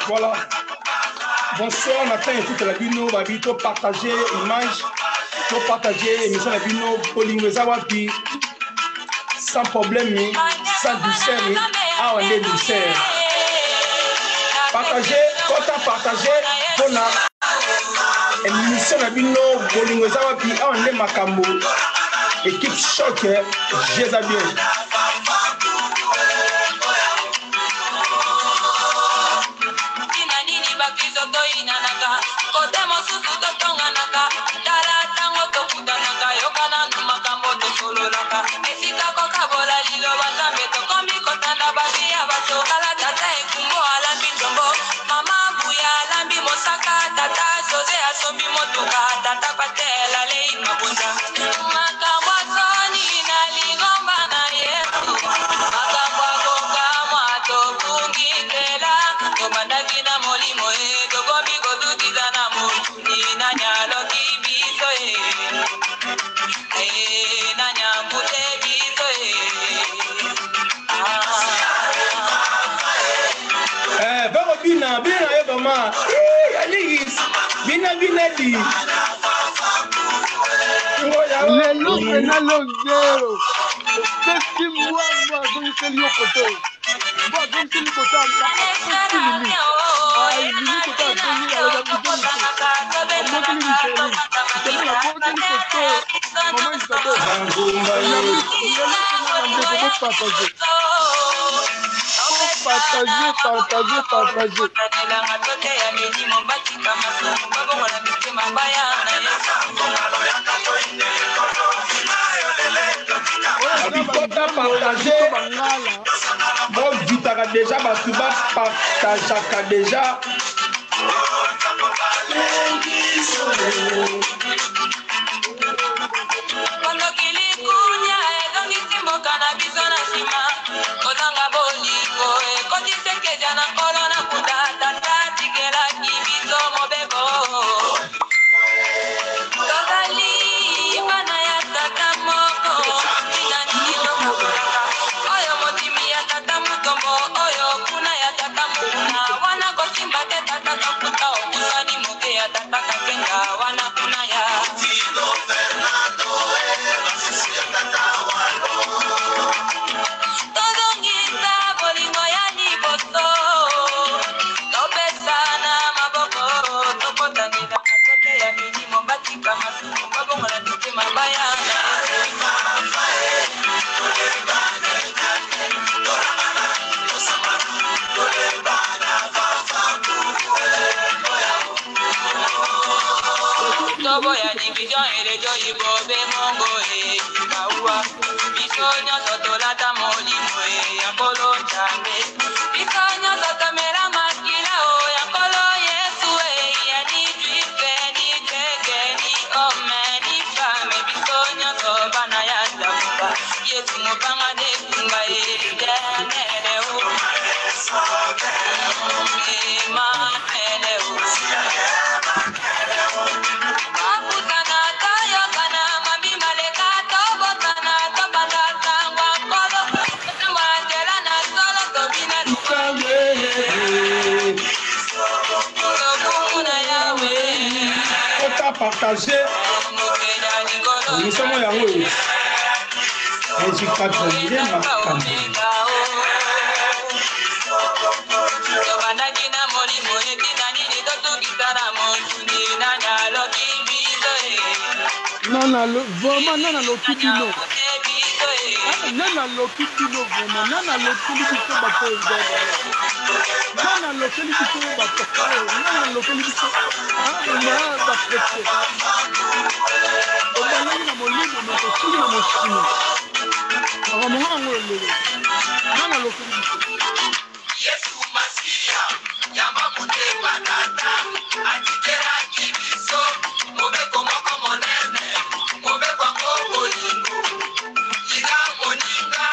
Voilà. Bonsoir, Nathan écoute la bino, babi, to partager image, to partager émission la bino, bolingo eza wapi, sans problème, sans douceur, awa nde douceur. Partager, kota partager mpona émission na bino bolingo eza wapi, awa nde makambo, équipe choc, jeza bien. Ntina nini bakristo toyinanaka, kote mosusu totonganaka? Tala ntango tokutanaka, yoka nanu makambo tosololaka. Esika kokabola liloba Nzambe, tokomi kotanda bavi ya bato. Tala tata Ekumbo alambi ndombo, mama Mbuya alambi mosaka, tata Jose asombi motuka, tata Patel alei mabonza. Makambo ya soni na lingomba na Yesu, makambo ya kokamwa tobungi nzela. Tobandaki na molimo e, tokomi kotukiza na mosuni. Nani aloki biso e? E, nani ambute biso e? Ah. Eh, bako bina, bina na yo vraiment. Eh, aligis. Bina bina di. Lelo pena lozero opesi mbwa mbwa azongiseli yo kote mbwa azongiseli kote apesi mimi ai mimi kote azongi aloba biso moto abokeli micheline micheline abokeli kote mama Isabel lelo pena bandeko bopartage bopartage partage partage. Bikota partage bovitaka deja bato bapartageaka deja. Kondoki likunya ezongisi mboka na biso na nsima, kozanga bolingo ekotisi ekeja na nkolo na kunda. Tata tikelaki biso mobeko, tozali bana ya tata moko. Ntina nini tokabolaka oyo mondimi ya tata Mutombo, oyo kuna ya tata Mokuna wana kosimba te tata Kaputa okusani moke ya tata Kakenga wana kuna ya tozongisa bolingo ya liboso, topesana maboko, tokotanela matote ya milimo, batika masumu, babongola mitema baya na tobo ya division elejo ibobe mongo e kauwa. Biso nyonso tolata molimo e ya Nkolo Nzambe, biso nyonso tomela makila o ya Nkolo Yesu e, ya ni juif ni grec ni homme ni femme, biso nyonso bana ya Nzambe. Yesu mopanga nde etumba e éternel o Emmanuel o. Tokutana, toyokana, mabi maleka, tobotana, tobanda sango ya Nkolo, totambola nzela na solo, tobina lokumu na Yawe. Kota partage mokeli ya likolo émission moko yango oyo SG4 nde makambo. Tobandaki na molimo, etina nini totukisa na mosuni? Nani aloki biso e? Nana vraiment nana aloki bino. Nani biso e? Ah, nana aloki bino vraiment, nana alokeli biso bato oyo, nana alokeli biso bato oyo, nana alokeli biso ma bachrétien. Obandaki na molimo me tosuki na mosuni. Makambo ngo yango lelo, nana alokeli biso. Yesu Masiya yamba motema tata atikelaki biso mobeko moko monene, mobeko yango bolingo, linga moninga.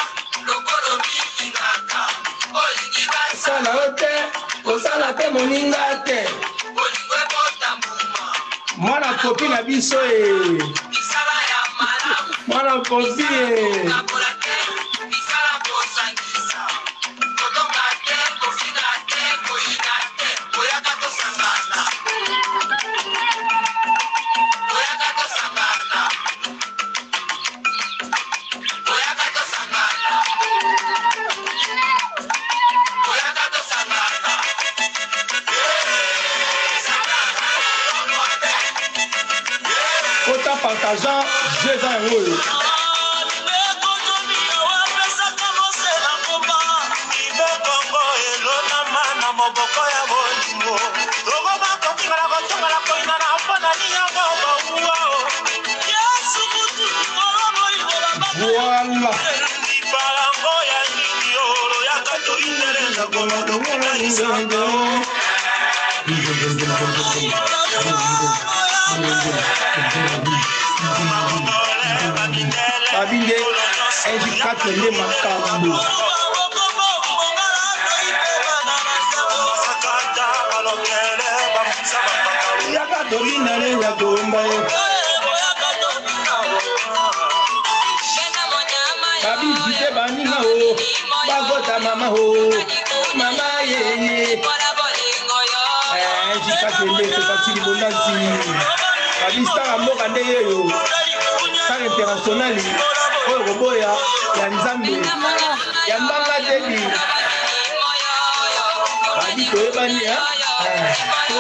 popi na biso e mwana popi e Kota partageant, jeu eza yango oyo. Moboko ya bolingo tokoma kotingala kotongala koinana mpo na ninyango bauwa. Voilà. Babi nde NG4 nde makambo. Yaka tobina le ya komba ye. Babi jite baninga o bakota mama o mama yeye. NG4 nde c'est libondansi. Babi star ya mboka nde yeyo. Star international oyo koboya ya Nzambe ya mbanga tebi. Babi toyebani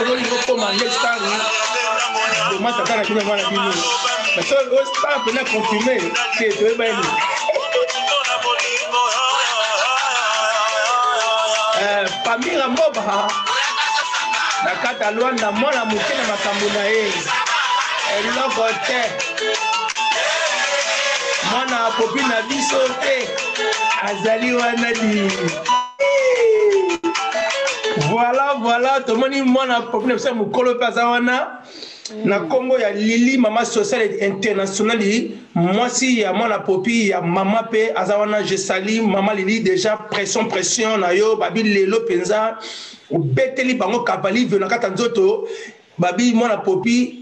ozolinga okoma nde star boma tata na bino mwana bino mais soki oyo star mpena confirme te toyebani. Pamira Mboba na kati ya Luanda mwana moke na makambo na ye eloko te mwana apopi na biso te azali wana di. Voilà, voilà, tomoni mwana popi na biso ya mokolo mpe aza wana na nkombo ya Lili, mama sociale internationale, mwasi ya mwana popi ya mama mpe aza wana. Je salue mama Lili déjà. Pression, pression na yo. Babi lelo mpenza obeteli bango kavalive na kati ya nzoto. Babi mwana popi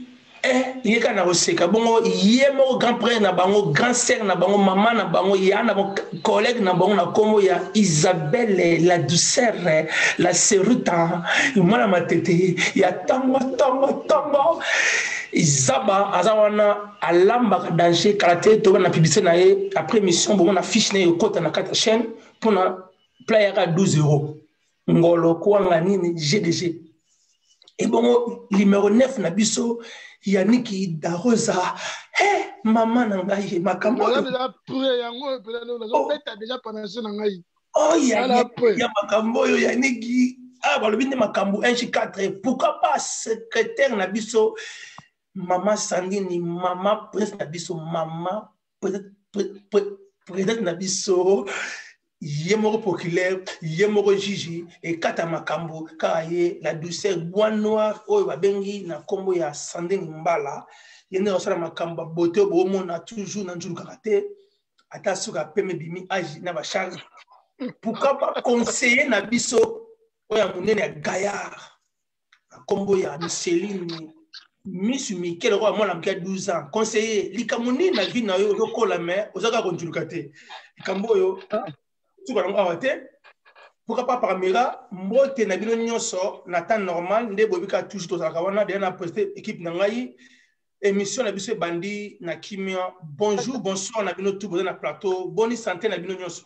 ye kaka na koseka bongo ye moko grand frère na bango, grand sœur na bango, mama na bango, ya na bango, collègue na bango na nkombo ya Isabelle la douceur, la seruta, mwana matete ya ntongo ntongo ntongo. Zaba aza wana, alambaka danger. Kala te toba na publicité na ye après émission. Bongo na fiche na ye ekota na kati ya chaîne mpona plat yaka 12 euros, ngolo kwanga nini GDG. Ebongo numéro 9 na biso, Yaniki Darosa, he mama na ngai makambo. Oza déjà prêt yango mpenza, nazobeta déjà panase na ngai. Oh, ya ya makambo oyo Yaniki, ah, balobi nde makambo 1G4. Pourquoi pas secrétaire na biso, mama Sandini, mama prince na biso, mama présidente na biso, ye moko procureur, ye moko juge ekata makambo kaka ye, la douceur bois noir oyo babengi na nkombo ya Sandini Mbala. Ye nde akosala makambo ya beauté oyo boomona toujours na nzulu kaka te, ata soki apeme ebimi age na bacharge. Pourquoi pas conseiller na biso oyo ya monene ya gaillard na nkombo ya Micheline, misu mike lokola mwana moke ya 12 ans. Conseiller, likambo nini na vie na yo ozokola mais oza kaka konjuluka te? Likambo oyo suka nango awa te. Pourquoi pas Pamira, mbote na bino nyonso na temps normal nde boyebi kaka toujours tozalaka wana deja na président équipe na ngai. Émission na biso ebandi na kimia. Bonjour, bonsoir na bino tout boza na plateau. Boni santé na bino nyonso?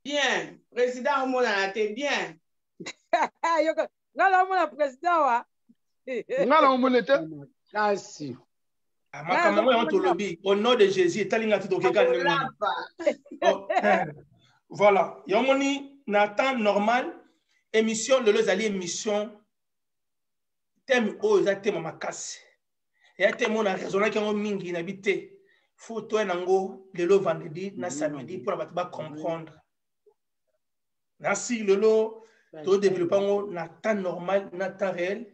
Bien, président omonana te bien. Yoka nga naomona président wa. Nga na omona te. Kasi Ah, makambo yango yango tolobi au nom de Jésus etali nga ti tokeka ndenge wana. Oh, voilà, yango moni na temps normal. Émission lelo ezali émission thème oyo eza thème makasi, eya thème oyo na raisonnaki yango mingi na bi te fo toya nango lelo vendredi na samedi mpona bato bacomprendre. Nasi lelo todéveloppe yango na temps normal na temps réel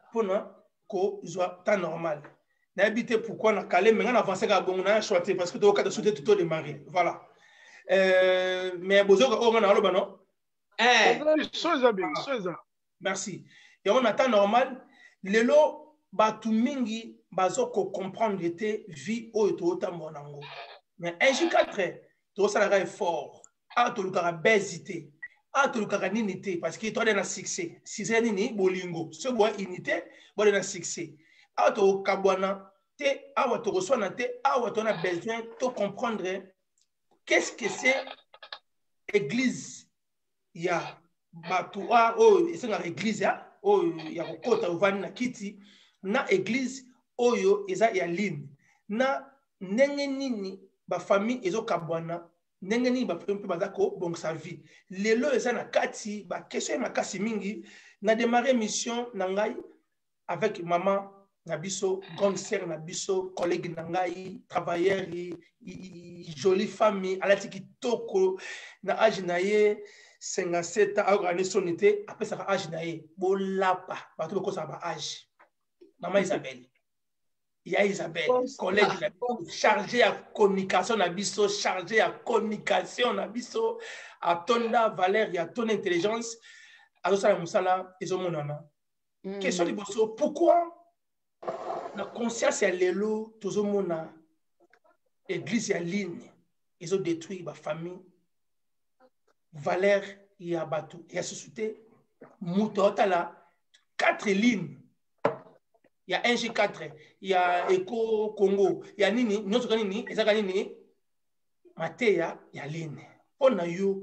mpona kozwa temps normal. Nayebi te pourquoi na kale me nga na avance kaka bongo na choix te parce que tokokata so te to démarrer. Voilà, mais bozoka oyo nga na aloba no? So eza bien, so eza. Merci. Yango na temps normal lelo. Bato mingi bazo ko comprendre te vie oyo tozotambola nango. Mais 1J4 tozosalaka effort. Awa tolukaka buzz te. Awa tolukaka nini te parce que toza na succès. Succès ya nini? Bolingo. Soki boya unité, boya na succès. Awa tokokabwana te, awa tokoswana te, awa toza na besoin to comprendre qu'est-ce que c'est église ya bato oyo esengaka église ya oyo ya kokota ovandi na kiti na église oyo eza ya ligne na ndenge nini bafamille ezokabwana, ndenge nini bafamille mpe baza kobongisa vie lelo. Eza na kati baquestion ya makasi mingi. Na démarre mission na ngai avec mama na biso, grande sœur na biso, collègue na ngai, travailleur, jolie femme, alati kitoko na age na ye 57 ans, ayokaka ne soni te, apesaka age na ye. Bolapa bato bokosaka ba age. Mama Isabelle, ya Isabelle, collègue na biso, chargé ya communication na biso, chargé ya communication na biso, atonda valeur ya ton intelligence, azosala mosala ezomonana. Question liboso: pourquoi na conscience ya lelo tozomona église ya ligne ezodétruire bafamille, valeur ya bato ya susu te? Moto aotala 4 lignes ya 1G4, ya Eco Congo, ya nini nyonso, ka nini ezaka nini mateya ya ligne. Mpo na yo,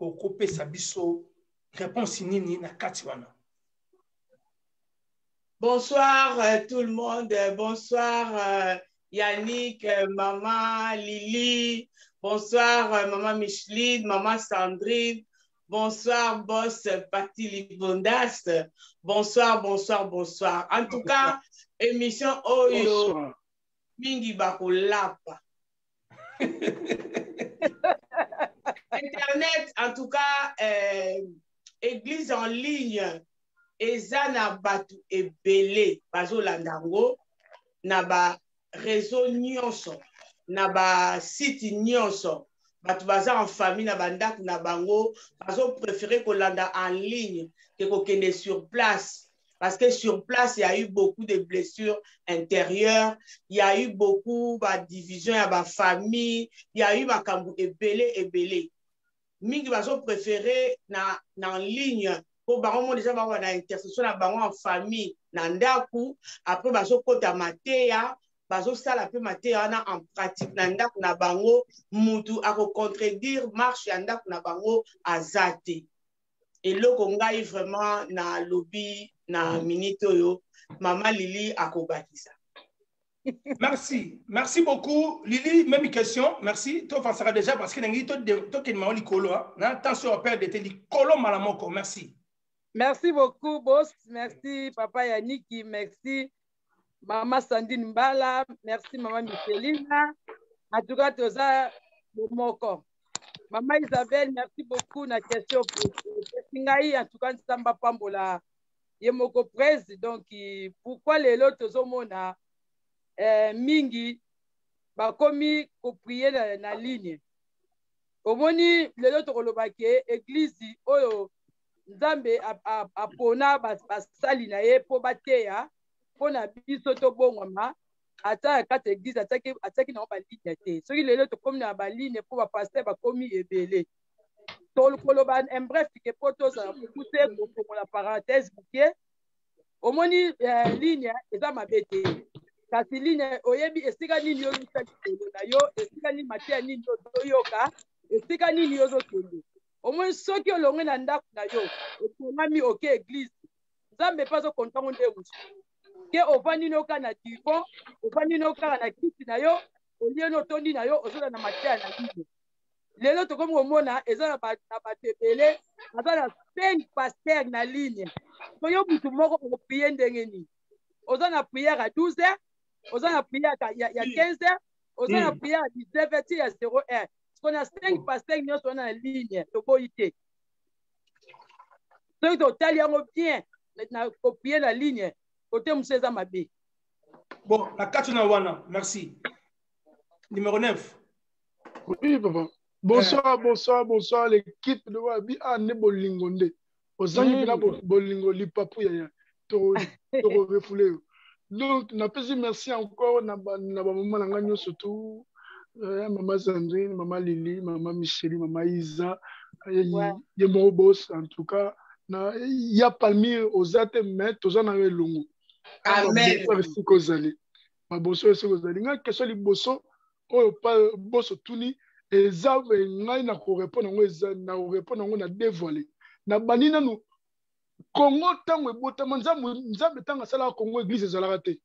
okopesa biso réponse nini na kati wana? Bonsoir tout le monde. Bonsoir Yannick, Maman Lily. Bonsoir Maman Micheline, Maman Sandrine. Bonsoir boss Pati Libondas. Bonsoir, bonsoir, bonsoir. En tout cas, émission oyo Bonsoir. mingi bakolapa. Internet, en tout cas, église en ligne, eza na bato ebele bazolanda yango na ba réseau nyonso, na basite nyonso. Bato baza en famille na bandako na bango, bazopréféré kolanda en ligne ke kokende sur place, parce que sur place, il y a eu beaucoup de blessures intérieures, il y a eu beaucoup de divisions, il y a ba famille, il y a eu makambo ebele ebele. Mingi bazo préféré na en ligne po bango mo déjà bango na intercession na bango en famille na ndaku. Après bazokota mateya, bazosala mpe mateya wana en pratique na ndako na bango. Mutu akocontredire marche ya ndako na bango aza te. Eloko ngai vraiment nalobi na minute oyo, Mama Lili akobakisa. Merci. Merci beaucoup. Lily, même question. Merci. Toi, ça déjà parce que nangi to to ken ma likolo. Na attention à perdre te likolo malamoko. Merci. Merci beaucoup, boss. Merci, papa Yannick. Merci, Mama Sandine Mbala. Merci, Mama Michelina. En tout cas, toza bomoko. Mama Isabelle, merci beaucoup na question opesi ngai. En tout cas, Nzambe apambola ye moko prese. Donc, pourquoi lelo tozomona mingi bakomi koprier na ligne? Omoni, lelo tokoloba ke église oyo Nzambe apona basali na ye mpo bateya mpo na biso tobongwama, ata ya kati église atiaki nango baligne te. Soki lelo tokomi na baligne mpo bapaster bakomi ebele, tokoloba en bref ke mpo tozala mokuse, kofongola parenthèse moke, omoni, ligne eza mabe te, kasi ligne oyebi esika nini oluta likolo na yo, esika nini mateya nini ozoyoka, esika nini ozokende. Omoni, soki olongwe na ndako na yo, otongami, oke église, Nzambe mpe azokontango nde mosusu ke ovandi no kaka na divan, ovandi no kaka na kiti na yo, olie no, otondi na yo, ozolanda mateya na ligne. Lelo tokomi komona eza na bato ebele baza na 5 pasteur na ligne. So yo mutu moko okoprie ndenge nini? Oza na prière ya 12 heures, oza na prière ya 15 heures, oza na prière ya 19 heures ti ya 0 heure. Siko na 5 pasteur nyonso wana na ligne, toboyi te. Soki totali yango bien, na koprie na ligne kote mosusu eza mabe. Bon, na kati na wana, merci. Numéro 9. Oui, papa. Bonsoir, bonsoir, bonsoir, l'équipe de Wabi. Ah, ne bolingo nde. Ozangi mpena bolingo lipapu yaya. Toko refoulé yo. Donc napesi merci encore na bamama na ngai nyonso tu, mama Sandrine, mama Lili, mama Micheli, mama Isa, ye moko boss. En tout cas na ya Palmire oza te, mais toza na yo elongo. Amen. Esika ozali, maboso esika ozali. Ngai question liboso oyo boso tuni eza, ngai na korépondre yango, eza na korépondre yango na dévoile na bandi nanu. Congo ntango ebotama, Nzambe ntango asalaka Congo, église ezalaka te.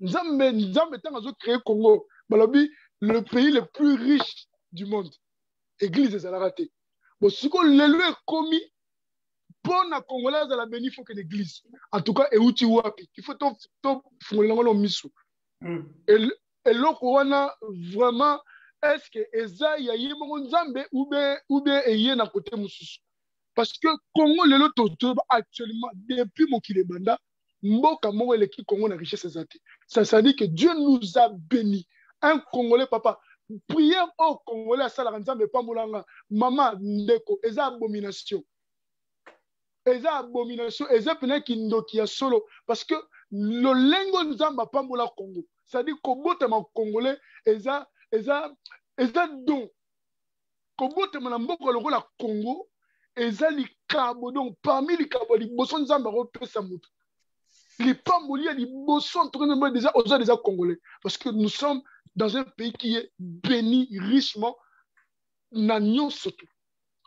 Nzambe ntango azocréer Congo, balobi le pays le plus riche du monde, église ezalaka te. Bon, sikoyo lelo ekomi mpo na Congolais azala béni, faut kende église. En tout cas euti wapi? Il faut tofungolela yango na miso. Eloko wana vraiment, est ce que eza ya ye moko Nzambe ou bien eye na côté mosusu? Parce que Congo lelo totoyeba actuellement, depuis mokili ebanda, mboka moko eleki Congo na richesse eza te. Ça, ça dit que Dieu nous a béni. Un Congolais, papa, prière oyo Congolais asalaka, Nzambe epambolanga mama, ndeko, eza abomination, eza abomination, eza mpena kindoki ya solo. Parce que lolengo Nzambe apambola Congo, c'est-à-dire kobotama Congolais eza don. Kobotama na mboka lokola Congo eza likabo. Donc parmi likabo ya liboso Nzambe akopesa moto, lipamboli ya liboso, en tout cas déjà oza déjà Congolais, parce que nous sommes dans un pays qui est béni richement na nyonso tu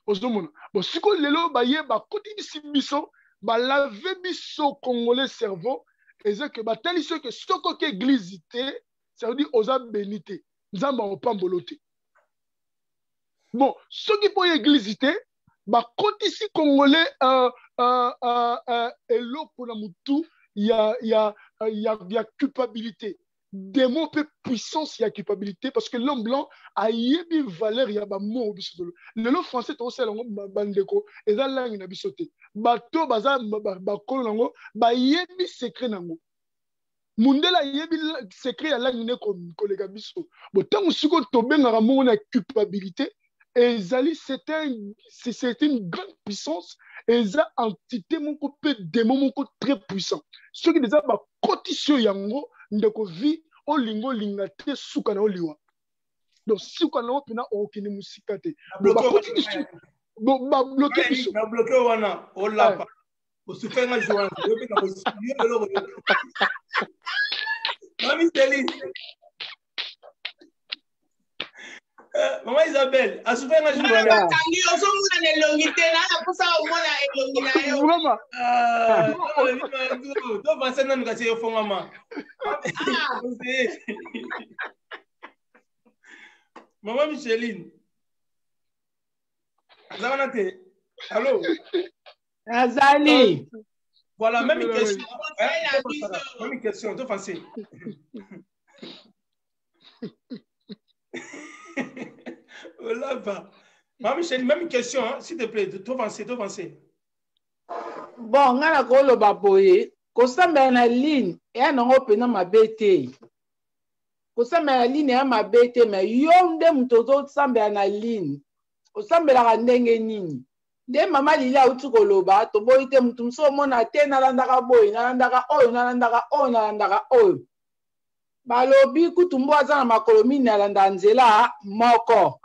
ozomona. Bon, sikoyo lelo baye bakotisi biso, balave biso Congolais cerveau, eza ke batali soki soki oke église te, ça veut dire oza béni te, Nzambe akopambolo te. Bon, soki mpo ye église te, bakotisi Congolais eloko na motu ya culpabilité, démon mpe puissance ya culpabilité, parce que l'homme blanc ayebi valeur ya bamots biso tolo lelo français tokosala yango. Bandeko, eza langue na biso te. Bato baza bakolo nango bayebi secret nango. Mundele ayebi secret ya langue ne koleka biso. Bo ntango sikoyo tobengaka mongo na culpabilité, ezali c'est une grande puissance, eza entité moko mpe démon moko très puissant. Soki deja bakotisi yo yango, ndeko, vie olinga olinga te, suka na oliwa. Donc suka na yo mpena okokende mosika te. Bakoti biso, babloquer biso. Babloquer wana, olapa osufenga jour wana yo eloko. Mami Céline, Mama Isabelle asufenga jour wana. Bakangi, ozomona na elongi te, na naposa omona elongi na yo. Vraiment. Tovanse nanu kasi efongama. Mama Micheline aza wana te? Allo? Azali. Voilà, même question. Même question, to français. Olava. Maman Micheline, même question, hein, s'il te plaît, to français, to français. Bon, nga na koloba boye, kosambela na ligne eya nango mpena mabe te. Kosambela na ligne eya mabe te, mais yo nde moto ozosambela na ligne, osambelaka ndenge nini? Nde mama Lili auti koloba, toboyi te motu mosusu omona te, nalandaka boye, nalandaka oyo, nalandaka oyo, nalandaka oyo. Balobi kutu mbo aza na makolo mini, alandaka nzela moko.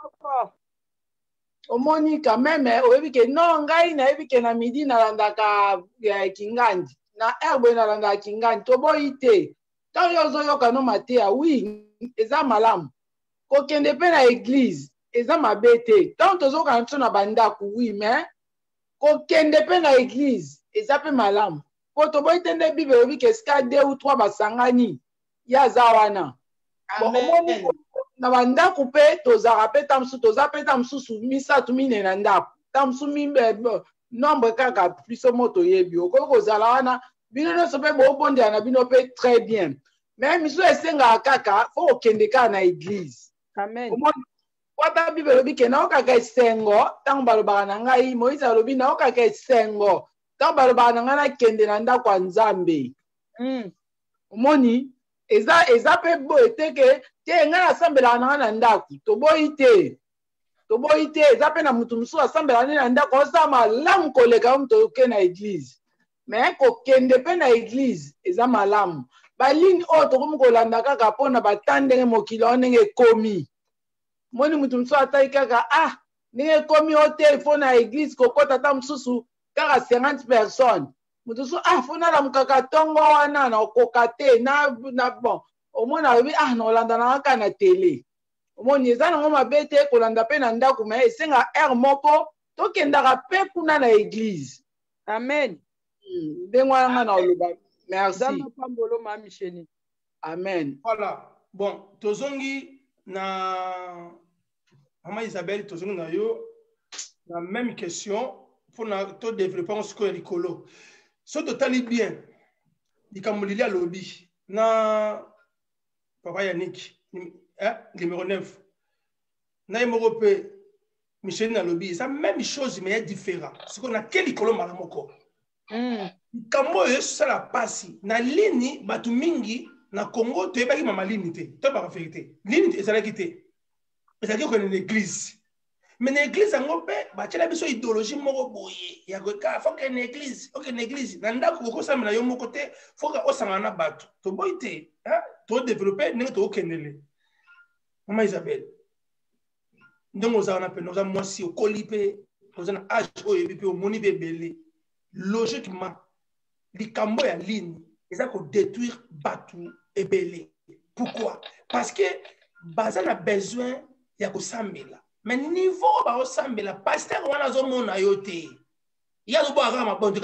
Omoni, quand même oyebi ke non, ngai nayebi ke na midi nalandaka kingandi, na heure boye nalandaka kingandi. Toboyi te ntango yo ozoyoka no mateya, oui, eza malamu. Kokende mpe na église eza mabe te ntango tozokana biso na bandako, oui, mais kokende mpe na église eza mpe malamu, po toboyi te. Nde Bible elobi ke esika deux ou trois basangani, ye aza wana. Bon, omoni, na bandako mpe tozalaka mpe, ta mosusu toza mpe, ta mosusu misato, mine na ndako, ta mosusu nombre kaka biso mo toyebi. Okoki kozala wana bino nyonso mpe bobondela na bino mpe très bien, mais misusu esengaka kaka fo kokende kaka na église. Amen. Omoni, wata Bible elobi ke naokaka esengo ntango balobaka na ngai, Moïse alobi naokaka esengo ntango balobaka na ngai nakende na ndako ya Nzambe. Omoni, eza mpe boye te ke te ngai nasambelaka na ngai na ndako. Toboyi te, toboyi te. Eza mpe na motu mosusu asambelaka nde na ndako, osala malamu koleka yo moto oke na église. Mais kokende mpe na eglise eza malamu. Baligne oyo tokomi kolanda kaka mpo na bata ndenge mokili yango ndenge ekomi. Moni moto mosusu atali kaka ah ndenge ekomi o te fo na eglise kokota ata mosusu kaka 50 personnes. Moto mosusu ah fo nalamukaka ntongo wana nakokoka te na, na bon omoni alobi ah nakolanda na kaka na tele. Omoni eza nango mabe te kolanda mpe na ndako me esenga heure moko tokendaka mpe kuna na eglise. Amen. Ndenge wana nga na oloba. Merci. Nzambe apambolo ma Micheline. Amen. Voilà. Bon, tozongi na Mama Isabelle, tozongi na yo na même question mpona to développer yango sikoyo ya likolo. So totali bien likambo Lili alobi na papa Yannick numéro 9 na ye moko mpe Micheline alobi eza même chose mais ya différent. Sikoyo na ke likolo mbala moko. Likambo oyo esala pasi na lini bato mingi na Congo toyebaki mama lini te, toyebaka vérité. Lini ezalaki te, ezalaki kokende na église. Mais na église yango mpe batiela biso idéologie moko boye ya koka fo okende na église, okende na église na ndako okosambela yo moko te, fo osangana na bato. Toboyi te, todeveloppe ndenge tokokendele. Mama Isabelle, ndenge oza wana pene oza mwasi okoli mpe oza na age oyo oyebi mpe omoni mpe ebele, logiquement likambo ya ligne eza kodétruire bato ebele. Pourquoi? Parce que baza na besoin ya kosambela, mais niveau oyo baosambela pasteur wana azomona yo te, ye azobwaka kaka mabonde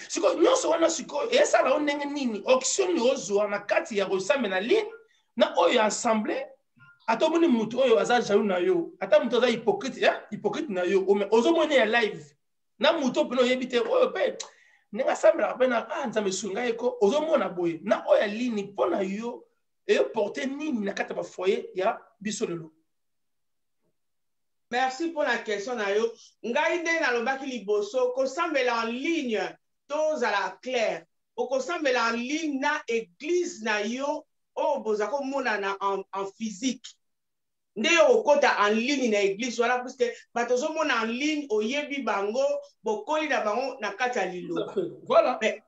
sikoyo nyonso wana. Sikoyo esala yo ndenge nini? Option nini ozwa na kati ya kosambela ligne na oyo ya assemblée? Ata omoni motu oyo aza jaloux na yo, ata motu aza hypocrite, hypocrite na yo, ozomona ya live na motu oyo mpena oyebi te, oyo mpe ndenge asambelaka mpe na ah, Nzambe esunga ye ko ozomona boye na oyo ya lini mpo na yo eyoporte nini na kati ya bafoyer ya biso lelo? Merci pour la question na yo. Ngai nde nalobaki liboso kosambela en ligne, tozala clair. Okosambela en ligne na église na yo oyo boza komonana en physique. Nde yo okota en ligne na église wana puisque bato ozomona en ligne oyebi bango, bokoli na bango na kati ya liloba. Voilà. Mais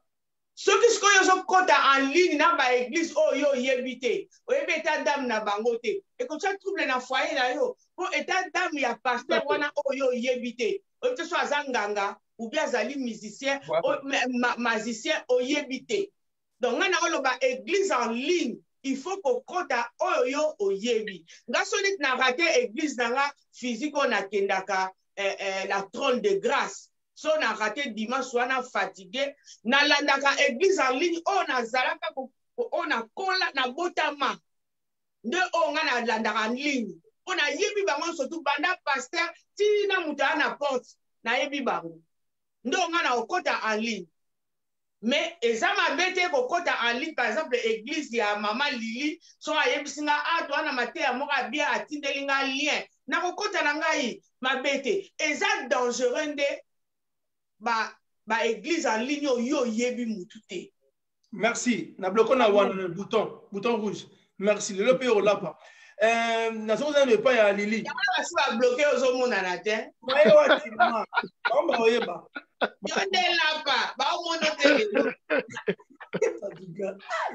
soki sikoyo ozokota en ligne na ba église oyo yo oyebi te, oyebi état d'âme na bango te, ekotia trouble na foyer na yo, po état d'âme ya pasteur wana oyo yo oyebi te, oyebi te so aza nganga ou bien azali musicien, magicien, oyebi te. Donc nga nakoloba église en ligne il faut kokota oyo yo oyebi. Nga so neti na rate église na nga physique oyo nakendaka, la trône de grâce, so na rate dimanche wana fatigué, nalandaka église en ligne oyo nazalaka, oyo nakola, nabotama, nde oyo nga nalandaka en ligne mpo nayebi bango surtout banda pasteur ti na moto aya na porte, nayebi bango, nde oyo nga na kokota en ligne. Mais eza mabe te kokota en ligne, par exemple église ya mama Lili, so ayebisi nga ah toa na mateya moko abia, atindeli nga lien, nakokota na ngai, mabe te. Eza dangereux nde ba église en ligne oyo yo oyebi mutu te. Merci. Na bloko na wana bouton rouge. Merci. Lelo pe olapa. Nazokozala na epai ya Lili. Yango basi ba bloqué ozomonana te. Maye wati mama. Bango baoyeba. Yo nde lapa, baomona te lelo.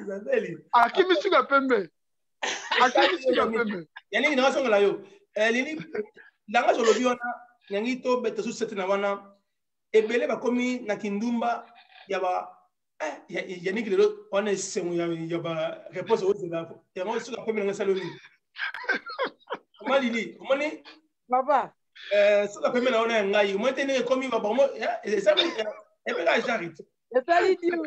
Isabelle. Akimi suka pembe. Akimi suka pembe. Ya nini nazongela yo. Lili, langage olobi wana, nangi to beta su sete na wana. Ebele bakomi na kindumba ya ba Yannick lelo wana esengo ya ba réponse ozela yango soki akomi nanga esali nini? Mama Lili, omoni papa, soki apemi na wana ya ngai omoni te ndenge ekomi babango esali ebeka genre esali dio.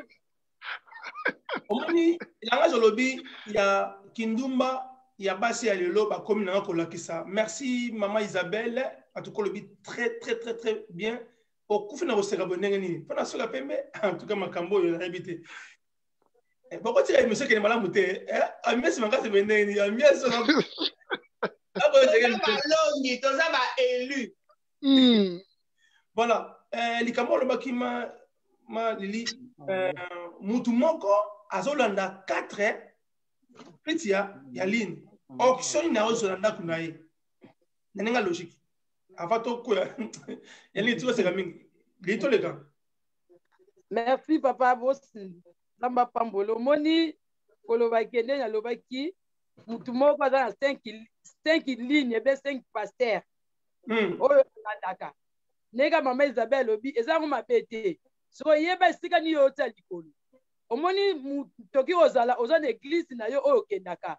Omoni langage olobi ya kindumba ya basi ya lelo bakomi nanga kolakisa. Merci mama Isabelle, en tout cas olobi très très très très bien. Okufi na koseka boye ndenge nini mpona soki apembe? En tout cas makambo oyo nayebi te, bakotika émission ekende malamu te. Amiasi makasi boye ndenge nini? Amiasi balongi, toza ba élu. Voilà, likambo olobaki ma Lili, mutu moko azolanda 4 priti ya ligne, option nini azozwa na ndako na ye na ndenge logique? Avant tokoya ya nini, tikoseka mingi. Lili toleka. Merci papa bosi. Nzambe apambola. Omoni koloba kende nalobaki mutu moko aza na 5 ligne ebe 5 pasteur oyo alandaka ndenge mama Isabelle alobi eza yango mabe te soki oyeba esika nini yo otia likolo omoni toki kozala oza na eglise na yo oyo okendaka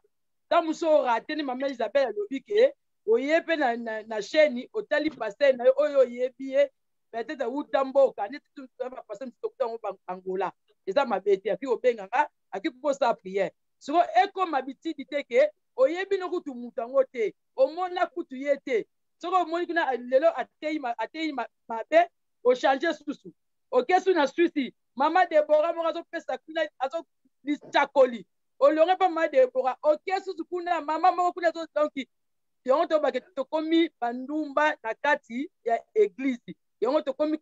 ntango mosusu orate nde mama Isabelle alobi ke oye mpe na, na, na chaîne otali pasteur na yo oyo oyebi ye peut-être awuta mboka neti bapasteur mosusu tokuta yango Angola eza mabe te akoki kobenga nga akoki kosala prière sikoyo ekoma bitidi te ke oyebi no kutu moto yango te omona kutu ye te soki omoni kuna lelo ateyi mabe ochange susu okesu na swisi mama debora moko azopesa kuna azo lisakoli olonge mpa mama debora oke susu kuna mama moko kuna azo donk yango tobake tokomi bandumba na kati ya eglize yango tokomi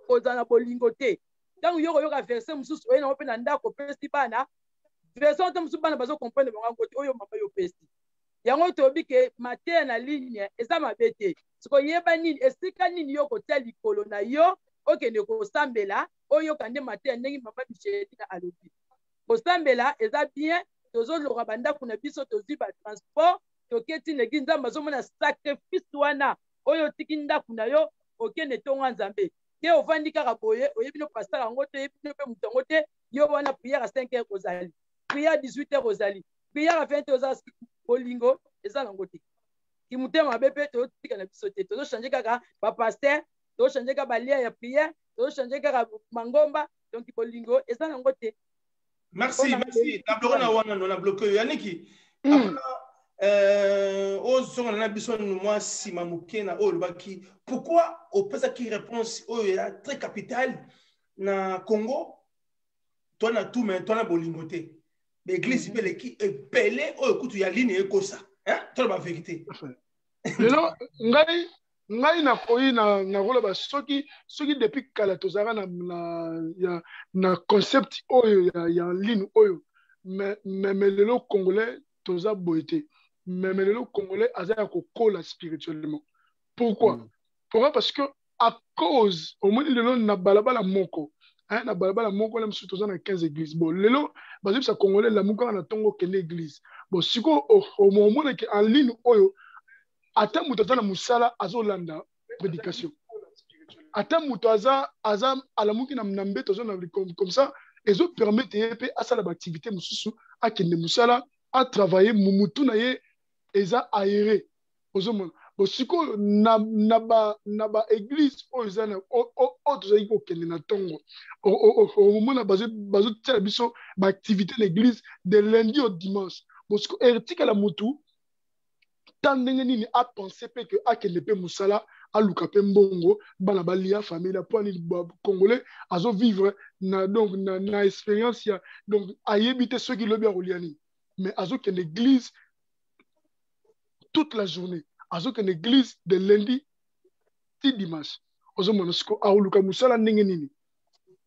kozala na bolingo te ntango yo koyoka verse mosusu oye nango mpe na ndako opesi bana verse wana mosusu bana bazo comprendre bango yango te oyo mama yo opesi yango toyebi ke mateya na ligne eza mabe te sikoyeba nini esika nini yo kotia likolo na yo okende kosambela oyoka nde mateya ndenge mama Michelina alobi kosambela eza bien tozoloka bandako na biso tozwi batransport toketi na eglise nzambe azomona sacrifice wana oyo otiki ndako na yo okende tonga nzambe te ovandi kaka boye oyebi no pasteur yango te oyebi no mpe moto yango te yo wana prière ya 5 heures ozali prière ya 18 heures ozali prière ya 20 heures oza bolingo eza nango te kimotema mabe mpe tozotika na biso te tozochange kaka bapasteur tozochange kaka balia ya prière tozochange kaka mangomba donc bolingo eza nango te. Merci, merci. Na bloqué na wana no na bloqué yo Yaniki. Ozonga na biso mwa nsima moke na oyo olobaki pourquoi opesaki réponse oyo ya très capitale na Congo toi na tout mais toi na bolingo te baeglise mpe eleki ebele oyo kutu ya ligne ekosa toloba vérité. Lelo ngai ngai nakoyi na nakoloba soki soki depuis kala tozalaka na, na, ya, na concept oyo ya, ya ligne oyo mais me, me lelo congolais toza boye te mais me lelo congolais aza ya kokola spirituellement. Pourquoi? Pourquoi? Parce que à cause omoni lelo na balabala moko hein, na balabala moko na mosusu toza na 15 église. Bon lelo bazobisa congolais lamuka na ntongo okende église. Bon sikoyo omonake en ligne oyo ata moto aza na mosala azolanda prédication, ata moto aza aza alamuki na, na mbeto aza na comme ça ezopermettre ye mpe asala baactivité mosusu, akende mosala, atravaille, mutu na ye eza aéré. Ozomona bon sikoyo na, na ba na ba église oyo eza na oyo tozalaki kokende na ntongo, omona bazotiala biso baactivité na église de lundi au dimanche. Bon sikoyo etikala motu ta ndenge nini apense mpe ke akende mpe mosala, aluka mpe mbongo, bana balia, famille. Mpo nini congolais azovivre na donc na, na expérience ya donc ayebi te soki lobi akolia nini, mais azokende église toute la journée, azokende église de lundi ti dimanche. Ozomona siko akoluka mosala ndenge nini,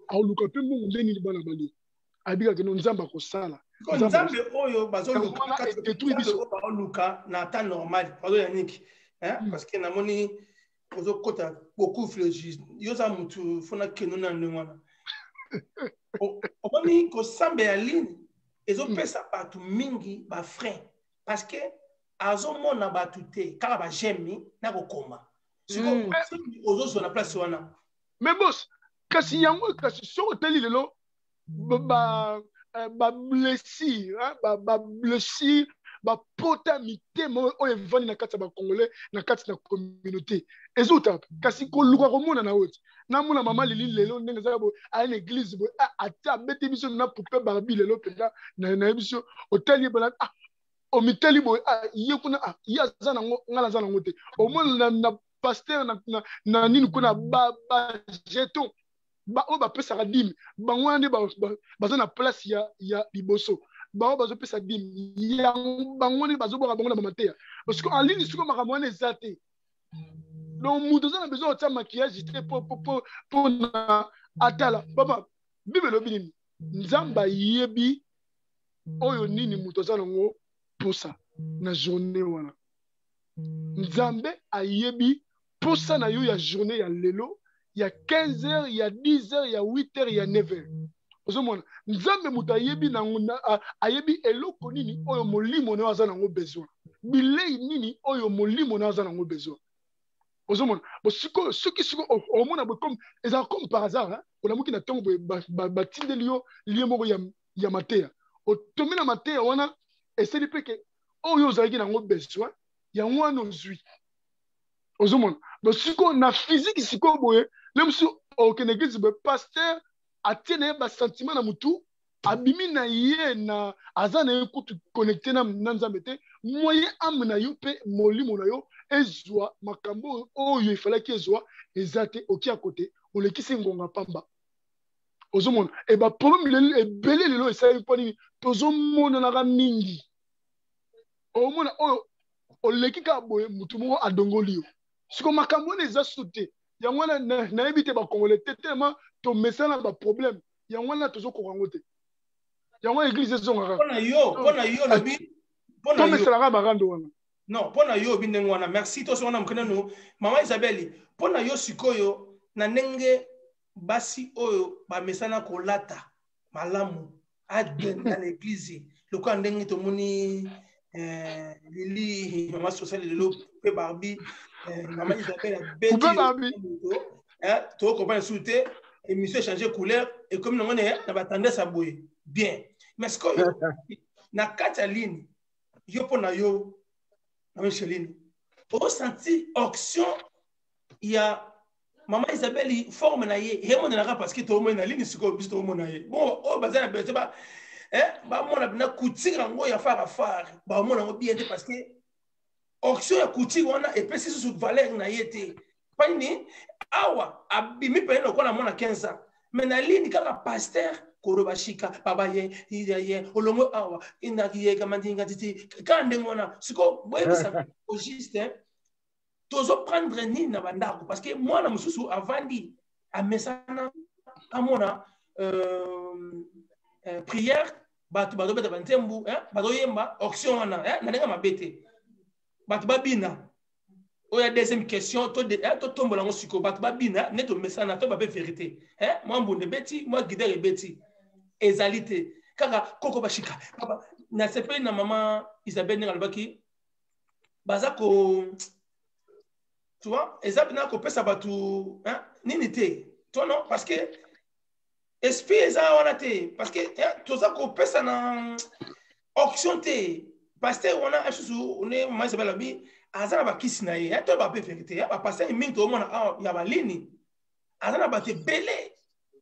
akoluka mpe mbongo ndenge nini, bana balia, ayebi kaka no nzambe akosala. Nzambe oyo bazoluka na temps normal pardon Yannick, hein, parce que namoni ozokota beaucoup philosophie, yo oza mutu fona keno na ndenge wana. Omoni kosambela ligne ezopesa bato mingi bafrein parce que azomona bato te kaka bajemi na kokoma sikoyo ozozwa na place wana. Mais boss, kasi yango kasi soki otali lelo ba bablessure bablessure bapota mitema oyo evandi na kati ya bacongolais, na kati na communauté ezouta kasi koluka komona na oyo ti namona mama Lili lelo ndenge ezaka boye aye na église boye ata abeti biso na poupée Barbie lelo mpenza nayebi biso otali ye bona omitali boye ye kuna ye aza nango ngai naza nango te. Omona na pasteur na nini kuna bajeton oyo bapesaka dime, bango wana nde baza na place ya liboso, bango bazopesa dime yango, bango nde bazoboka bango na bamateya parce que en ligne sikoyo makambo wana eza te. Donc moto aza na besoin kotia maquillage te mpo na atala papa. Bible elobi nini? Nzambe ayebi oyo nini moto aza nango posa na journée wana. Nzambe ayebi posa na yo ya journée ya lelo. ya 15 heures, ya 10 heures, ya 8 heures, ya 9 heures. Ozomona Nzambe moto ayebi nango, ayebi eloko nini oyo molimo na yo aza nango besoin, bilei nini oyo molimo na yo aza nango besoin. Ozomona bo sikoyo, soki sikoyo omona boye comme ezala comme par hasard, hein, olamuki na ntongo boye, batindeli yo lien moko ya mateya, otomi na mateya wana, esali mpe ke oyo ozalaki nango besoin yango wana ozwi. Ozomona bo sikoyo na physique sikoyo boye, le mosusu okende église boye, pasteur atie na ye ba sentiment na mutu, abimi na ye na aza na ye kutu connecté na Nzambe te, moyen âme na yo pe molimo na yo ezwa makambo oyo efalaki ezwa eza te, oki ya kote olekisi ngonga pamba. Ozomona e ba problème lelo ebele lelo esalemi mpo nini? Tozomonanaka mingi, omona oyo oleki kaka boye mutu moko adongoli yo. Siko makambo wana eza su te, yango wana nayebi te bakongole te, tellement tomesana ba problème, yango wana tozokoka yango te, yango église ezongaka. Mpona yo, mpona yo olobi, mpona yo tomesalaka barando wana. Non, mpona yo olobi ndenge wana. Merci. Tosonga na moke nanu mama Isabelle. Mpona yo sikoyo, na ndenge basi oyo bamesana kolata malamu agenda na église, lokola ndenge tomoni Lili mama sociale lelo mpe Barbie, mama Isabelle abeti tokokomprendre susu te, émission échange couleur ekomi nango na batendance ya boye bien. Mais sikoyo na kati ya ligne, yo mpo na yo na Micheline, osanti onction ya mama Isabelle, forme na ye emonanaka, parce que toomoni na ligne sikoyo, biso toomona ye bon, oyo baza na besoin bamona na couture yango ya fara fare, bamona yango bien te, parce que onction ya couture wana epesi susu valeur na ye te. Pa nini? Awa abimi pene lokola mwana 15 ans, mais na ligne kaka pasteur koloba shika baba ye ye olongo awa inaki ye kamandinga titi kaka ndenge wana. Sikoyo boyebisa au juste, tozo prendre nini na bandako? Parce que mwana mosusu avandi amesana amona prière, bato bazobeta banzembu, bazoyemba onction wana na ndenge mabe te, bato babina. Oyo ya deuxième question, totombola yango sikoyo. Bato babina nde tomesana to babe vérité, mwa mbunda ebeti, mwa guidere ebeti, ezali te kaka koko bashika. Nasepeli na mama Isabelle ndenge alobaki baza ko, tu vois, eza mpena kopesa bato nini te to non, parce que esprit eza wana te, parce que toza kopesa na onction te. Pasteur wana lisusu ne mama Isabelle alobi aza na bakisi na ye, to bape vérité, bapasteur mingi toomona awa ya balini aza na bato ebele.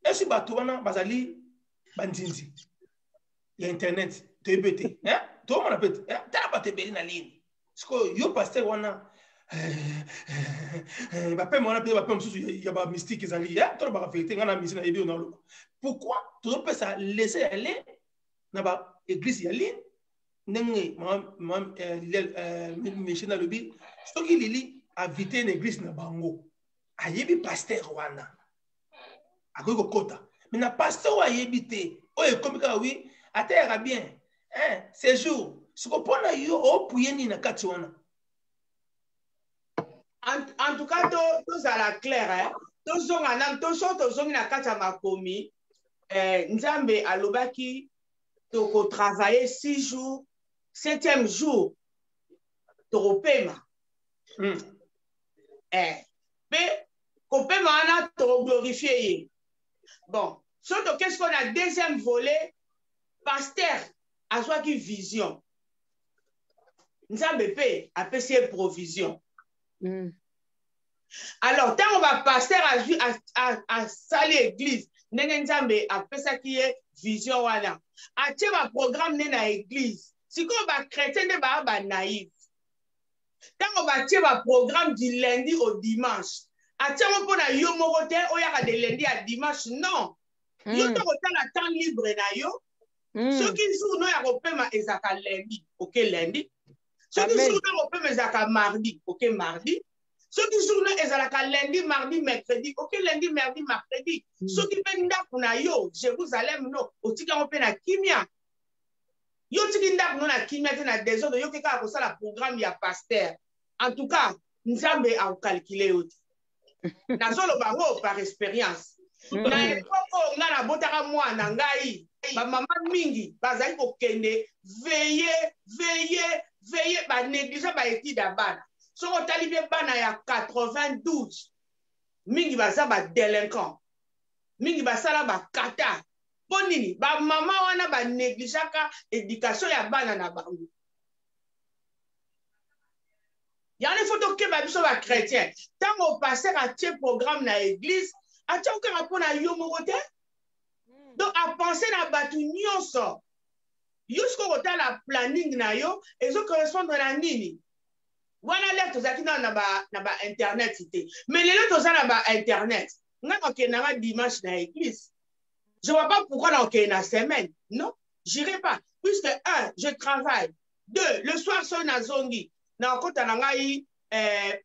Esi bato wana bazali banzinzi ya internet, toyebi te, toomona mpe te, tala bato ebele na ligne. Sikoyo yo pasteur wana, bapeme wana mpe bapeme mosusu ya bamystique ezali, tolobaka vérité, ngai na misi nayebi oyo naloba. Pourquoi tozopesa laisser aller na baeglise ya ligne? Ndenge Michel alobi, soki Lili avite na église na bango, ayebi pasteur wana, akoki kokota, mais na pasteur oyo ayebi te, oyo ekomi kaka wi ateyaka bien séjour. Siko mpona yo opuye nini na kati wana? En tout cas, tozala clair, hein? Tozonga na toso, tozongi na kati ya makomi, Nzambe alobaki tokotravaille 6 jours, septième jour tokopema. Mpe kopema wana tokoglorifie ye. Bon, so toke sikoyo na deuxième volet, pasteur azwaki vision, Nzambe mpe apesi ye provision. Alors ntango bapasteur azwi asali église ndenge Nzambe apesaki ye vision wana, atie baprogramme nde na église. Sikoyo bachrétien nde baa banaïve, ntango batie baprogramme du lundi au dimanche, atie yango mpo na yo moko te oyaka de lundi à dimanche, non. Yo ntango otala temps libre na yo, soki jour no ya kopema ezalaka lundi, oke lundi. Soki jour no ya kopema ezalaka mardi, oke mardi. Soki jour no ezalaka lundi, mardi, mercredi, oke lundi, mardi, mercredi. Soki mpe ndako na yo Jérusalem no otiki yango mpe na kimia, yo otiki ndako no na kimia te, na désordre, yoki kaka kosala programme ya pasteur, en tout cas Nzambe akokalkule yo te. Nazoloba yango par expérience. Na epoque oyo ngai nabotaka mwana ngai, bamama mingi bazali kokende veye veye veye, banéglige baétude ya bana. Soki otali mpe bana ya 92, mingi baza badelinquant, mingi basala bakata. Mpo nini? Bamama wana banegligeaka éducation ya bana na bango. Yango il faut tokeba biso ba chrétien. Ntango pasteur atie programme na église, atie kaka mpo na yo moko te. Donc apense na bato nyonso. Yo sikoyo kotala planning na yo ezo correspondre na nini? Wana lere tozalaki nano na ba internet te. Mais lelo toza na ba internet. Nga nakokende nanga dimanche na église. Je vois pas pourquoi nakokende na semaine. Non, j'irai pas. Puisque un, je travaille. Deux, le soir soki nazongi, nakokota na ngai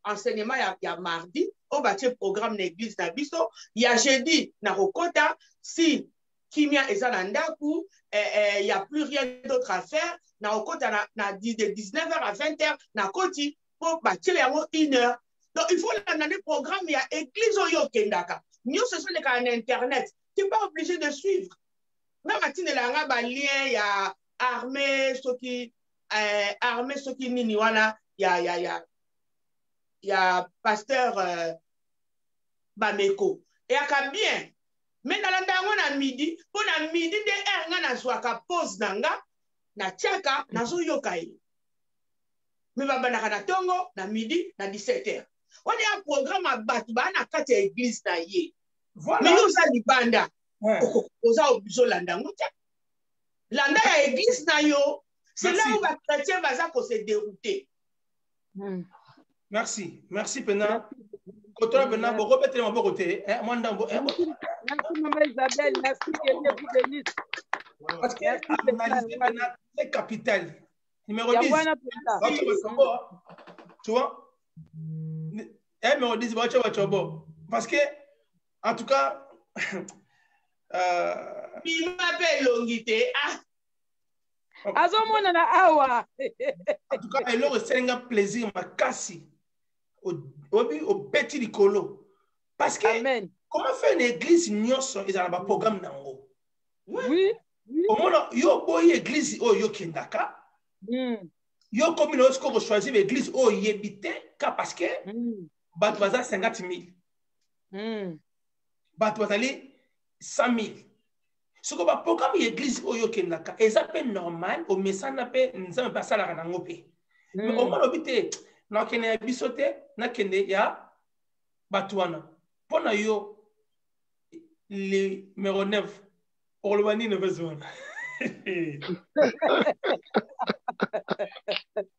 enseignement ya mardi oyo batie programme na église na biso. Ya jeudi nakokota si kimia eza na ndaku, ya plus rien d'autre à faire, nakokota na de 19h à 20h, nakoti po batie yango une heure. Donc il faut landa nde programme ya église oyo okendaka. Nyonso ezolekaka na internet, tu pas obligé de suivre. Nga batindela nga ba lien ya armée soki armée soki nini wana ya pasteur Bameko eyaka bien, mais nalanda yango na midi, mpo na midi nde heure nga nazwaka pause na nga, natiaka nazoyoka ye. Mais babandaka na tongo, na midi, na 17h. Wana ya programme ya bato baa na kati ya église na ye. Mais yo oza libanda, oza obligé olanda yango te. Landa ya église na yo. C'est là où ba chrétiens baza ko se dérouter. Merci, merci pena. Kotola pena boko betele maboko te, hein, moi ndambo, hein. Merci maman Isabelle, merci, que Dieu vous bénisse. Parce que analyser pena c'est capital. Numéro 10. Tu vois? Eh, numéro 10, parce que en tout cas bima mpe elongi te. Ah. Azomonana awa. En tout cas eloko esali nga plaisir makasi, obi obeti likolo, parce que Amen. Comment faire une église nyonso ezala na baprogramme nango? Oui. Omona yo oboyi église oyo yokendaka, yo komi na yo sikoyo kochoisir baeglise oyo oyebi te ka parce que bato baza 50 000, bato bazali 100 000. Sikoyo baprogramme ya église oyo okendaka eza mpe normal, omesana mpe Nzambe mpe asalaka nango mpe. Mais omona obi te nakende ya biso te, nakende ya bato wana. Mpo na yo numéro 9, okoloba nini opesi wana?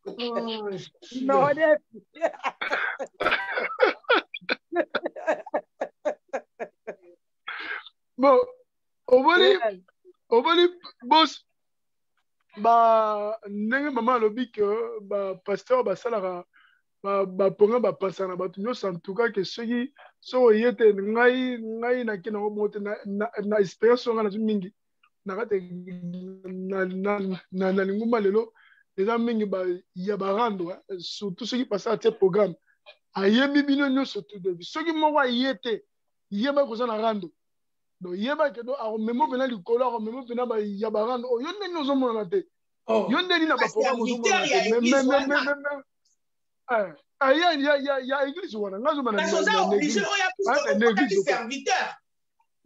Numéro 9. Bon, omoni omoni bos ba ndenge mama alobi ke bapasteur basalaka baponga bapasaka na bato nyonso. En tout cas ke soki soki oye te, ngai nake nango bongo te. Na expérience oyo ngai nazwi mingi na kati na lingomba lelo, eza mingi ya barando, surtout soki pasteur atie programme, ayebi bino nyonso tout. Soki moko aye te, yeba koza na rando. Donc yeba ke do akomema mpena likolo, akomema mpena ya barando oyo. Yo ndeni ozomonana te, yo ndeni na baprogramme ozomonana te ya église wana. Ngai azomana na serviteur.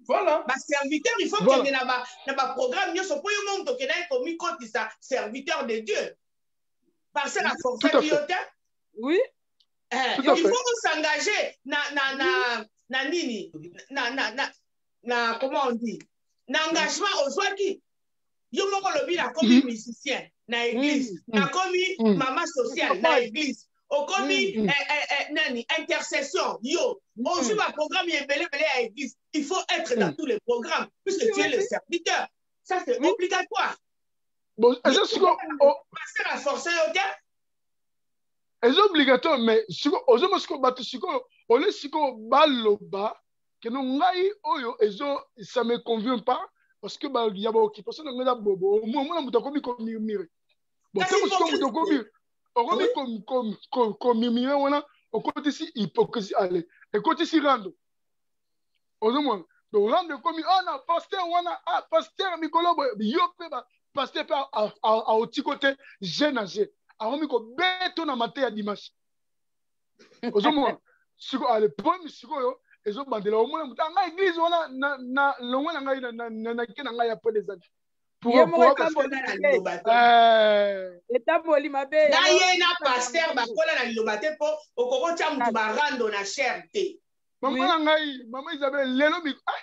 Voilà. Baserviteur, il faut kende na baprogramme nyonso, mpo yo mo moto okendaki komikotisa serviteur de Dieu parce que aforçaki yo te. Oui. Il faut s'engager na nini, na comment on dit, na engagement ozwaki. Yo moko olobi nakomi musicien na église, nakomi mama sociale na église, okomi nani, intercession. Yo ozwi baprogramme ebele ebele ya église. Il faut être dans tous les programmes puisque tu es le serviteur. Ça, c'est obligatoire. Bon, eza siko pasteur aforce yo te. Eza obligatoire, mais siko ozoma siko bato sikoyo ole sikoyo baloba keno ngai oyo ezo ça me convient pas parce que ba ya ba occupation na ngai eza bobo. Omona moto akomi komurmure. Bon, ntango sikoyo moto okomi okomi komurmure wana, okotisi hypocrisie. Ale, Ekotisi rando. Ozomona? Donc rando ekomi, ah na pasteur wana, ah pasteur mikolo boye, yo pe ba pasteur pe aotiko te je na je. Akomi kobeto na mateya dimanche. Ozomona? Siko ale problème sikoyo ezobandela omona moto anga église wana na na longwe na ngai na na na ke na ngai après des années. Ye moko etamboli mabe na ye na pasteur bakola na liloba te mpo okoki otya moto barando na chair te. Mama na ngai, mama Isabelle, lelo ah,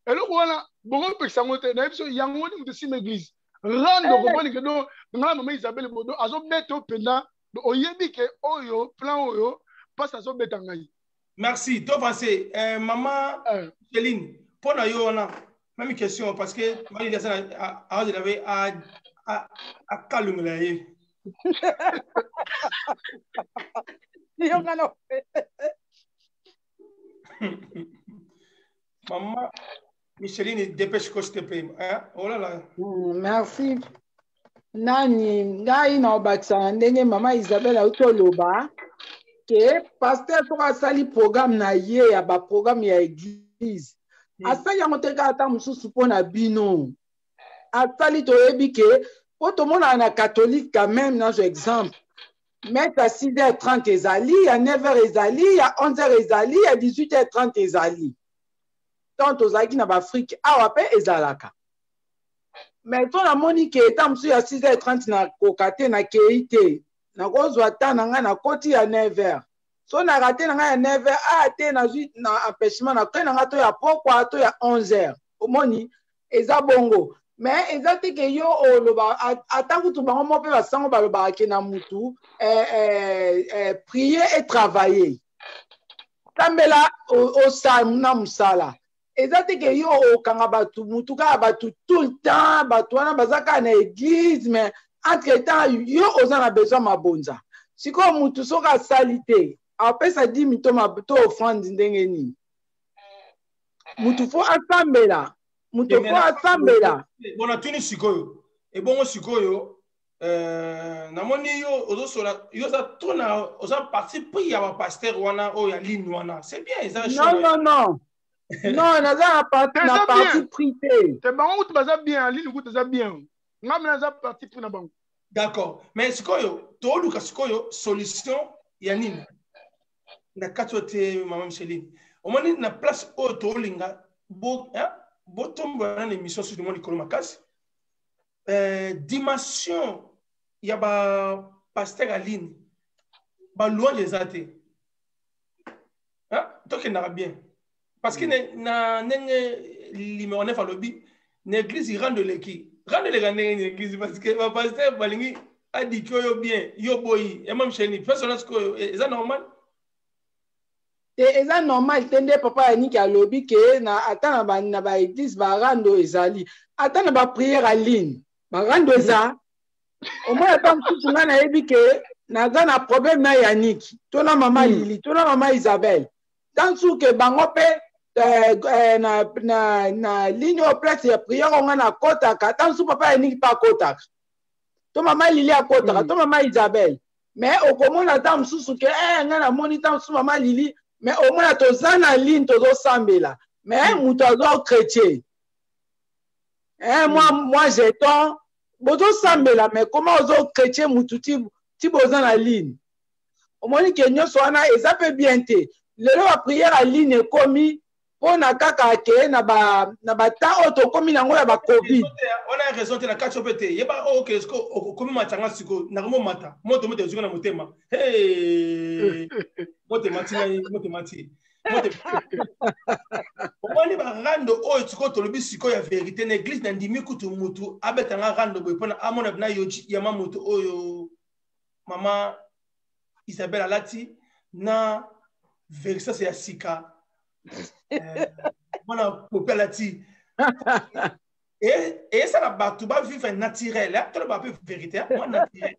eloko wana bokopekisa yango te, nayebi so yango nde moto esimba église rando eh. Comprendre ke donc ngai mama Isabelle bodo azobeta yo mpenza, oyebi ke oyo plan oyo mpasi azobeta ngai. Merci to avance euh, mama euh. Céline mpo na yo wana même question parce que malili aza azela be akalungela ye. Yo nga no. Maman Micheline, dépêche ko s'il te plaît. Hein? Oh là là. Merci. Nani ngai na obakisa na ndenge mama Isabelle auti oloba ke pasteur soki asali programme na ye ya ba programme ya église asali yango te kaka ata mosusu mpo na bino asali toyebi ke mpo tomonaka na catholique quand même nazwa exemple messe ya 6h30 ezali ya 9h ezali ya 11h ezali ya 18h30 ezali ntango tozalaki na baafrike awa mpe ezalaka mais to namoni ke eta mosusu ya 6h30 nakoka te nakei te nakozwa ta na ngai nakoti ya 9h so na rate na ngai ya 9h a te nazwi na empêchement nakei na ngai to ya pokwa to ya 11h omoni eza bongo mais eza te ke yo oloba ata kutu bango moko mpe basango balobaka ke na mutu eh, eh, eh, prier et travailler sambela osala na mosala eza te ke yo okanga bato mutu kaka bato tout le temps bato wana baza kaka na église mais entre temps yo oza na besoin mabonza sikoyo mutu soki asali te apesa dimi to, to offrande ndenge nini mutu fo asambela mutu fo asambela bon natuni sikoyo ebongo sikoyo euh, namoni yo ozosola yo oza trop na oza parti pris ya bapasteur wana oyo ya ligne wana c'est bien eza non non non non naza na parti na parti pris te te bango kutu baza bien ya ligne kutu eza bien nga mpe naza parti pris na bango. D'accord, mais sikoyo toluka sikoyo solution ya nini na kati oyo te mama Micheline omoni na place oyo tolinga botombola na émission susu mwa likolo makasi euh, dimension ya ba pasteur aline ba louange eza te tokendaka bien parce que mm. na ndenge numéro 9 alobi na église rando eleki rando eleka ndenge na église parce que bapaster balingi adiki oyo bien yo boyi ya mame cheni place wana sikoyo e, eza normal te eza normal te nde papa yaniki alobi ke na ata na baeglise barando ezali ata na bapriere aline barando eza omoi ata mosusu ngai nayebi ke naza na problème na yannick to na mama hmm. Lili to na mama Isabelle tansu ke bango mpe eh, eh, na, na, na ligne oyo place ya prière oyo ngai nakotaka tansu papa yannick mpe akotaka to mama Lili akotaka hmm. to mama Isabelle mais okomona ata mosusu ke eh, ngai namoni ta mosusu mama Lili mais omona toza na ligne tozosambela mais hmm. moto azo chrétien eh, mwa, mwa jeton bozosambela mais koma ozo chrétien mutu ti, ti boza na ligne omoni ke nyonso wana eza mpe bien te lelo bapriere ya ligne ekomi mpo na kaka ke na ba na ba temps oyo tokomi nango ya ba covid wana raison te na kati mpe te yeba oyo ke siko okomi matanga siko nakomi omata moto moto ezuka na motema moto emati ngai moto emati omoni barando oyo sikoyo tolobi sikoyo ya verité na église na ndimi kutu mutu abetanga rando boye mpona amona na yoji yama moto oyo mama Isabelle alati na versase ya sika eh, mwana pope alati eyesala bato bavivre naturel toloba mpe vérité mwa naturel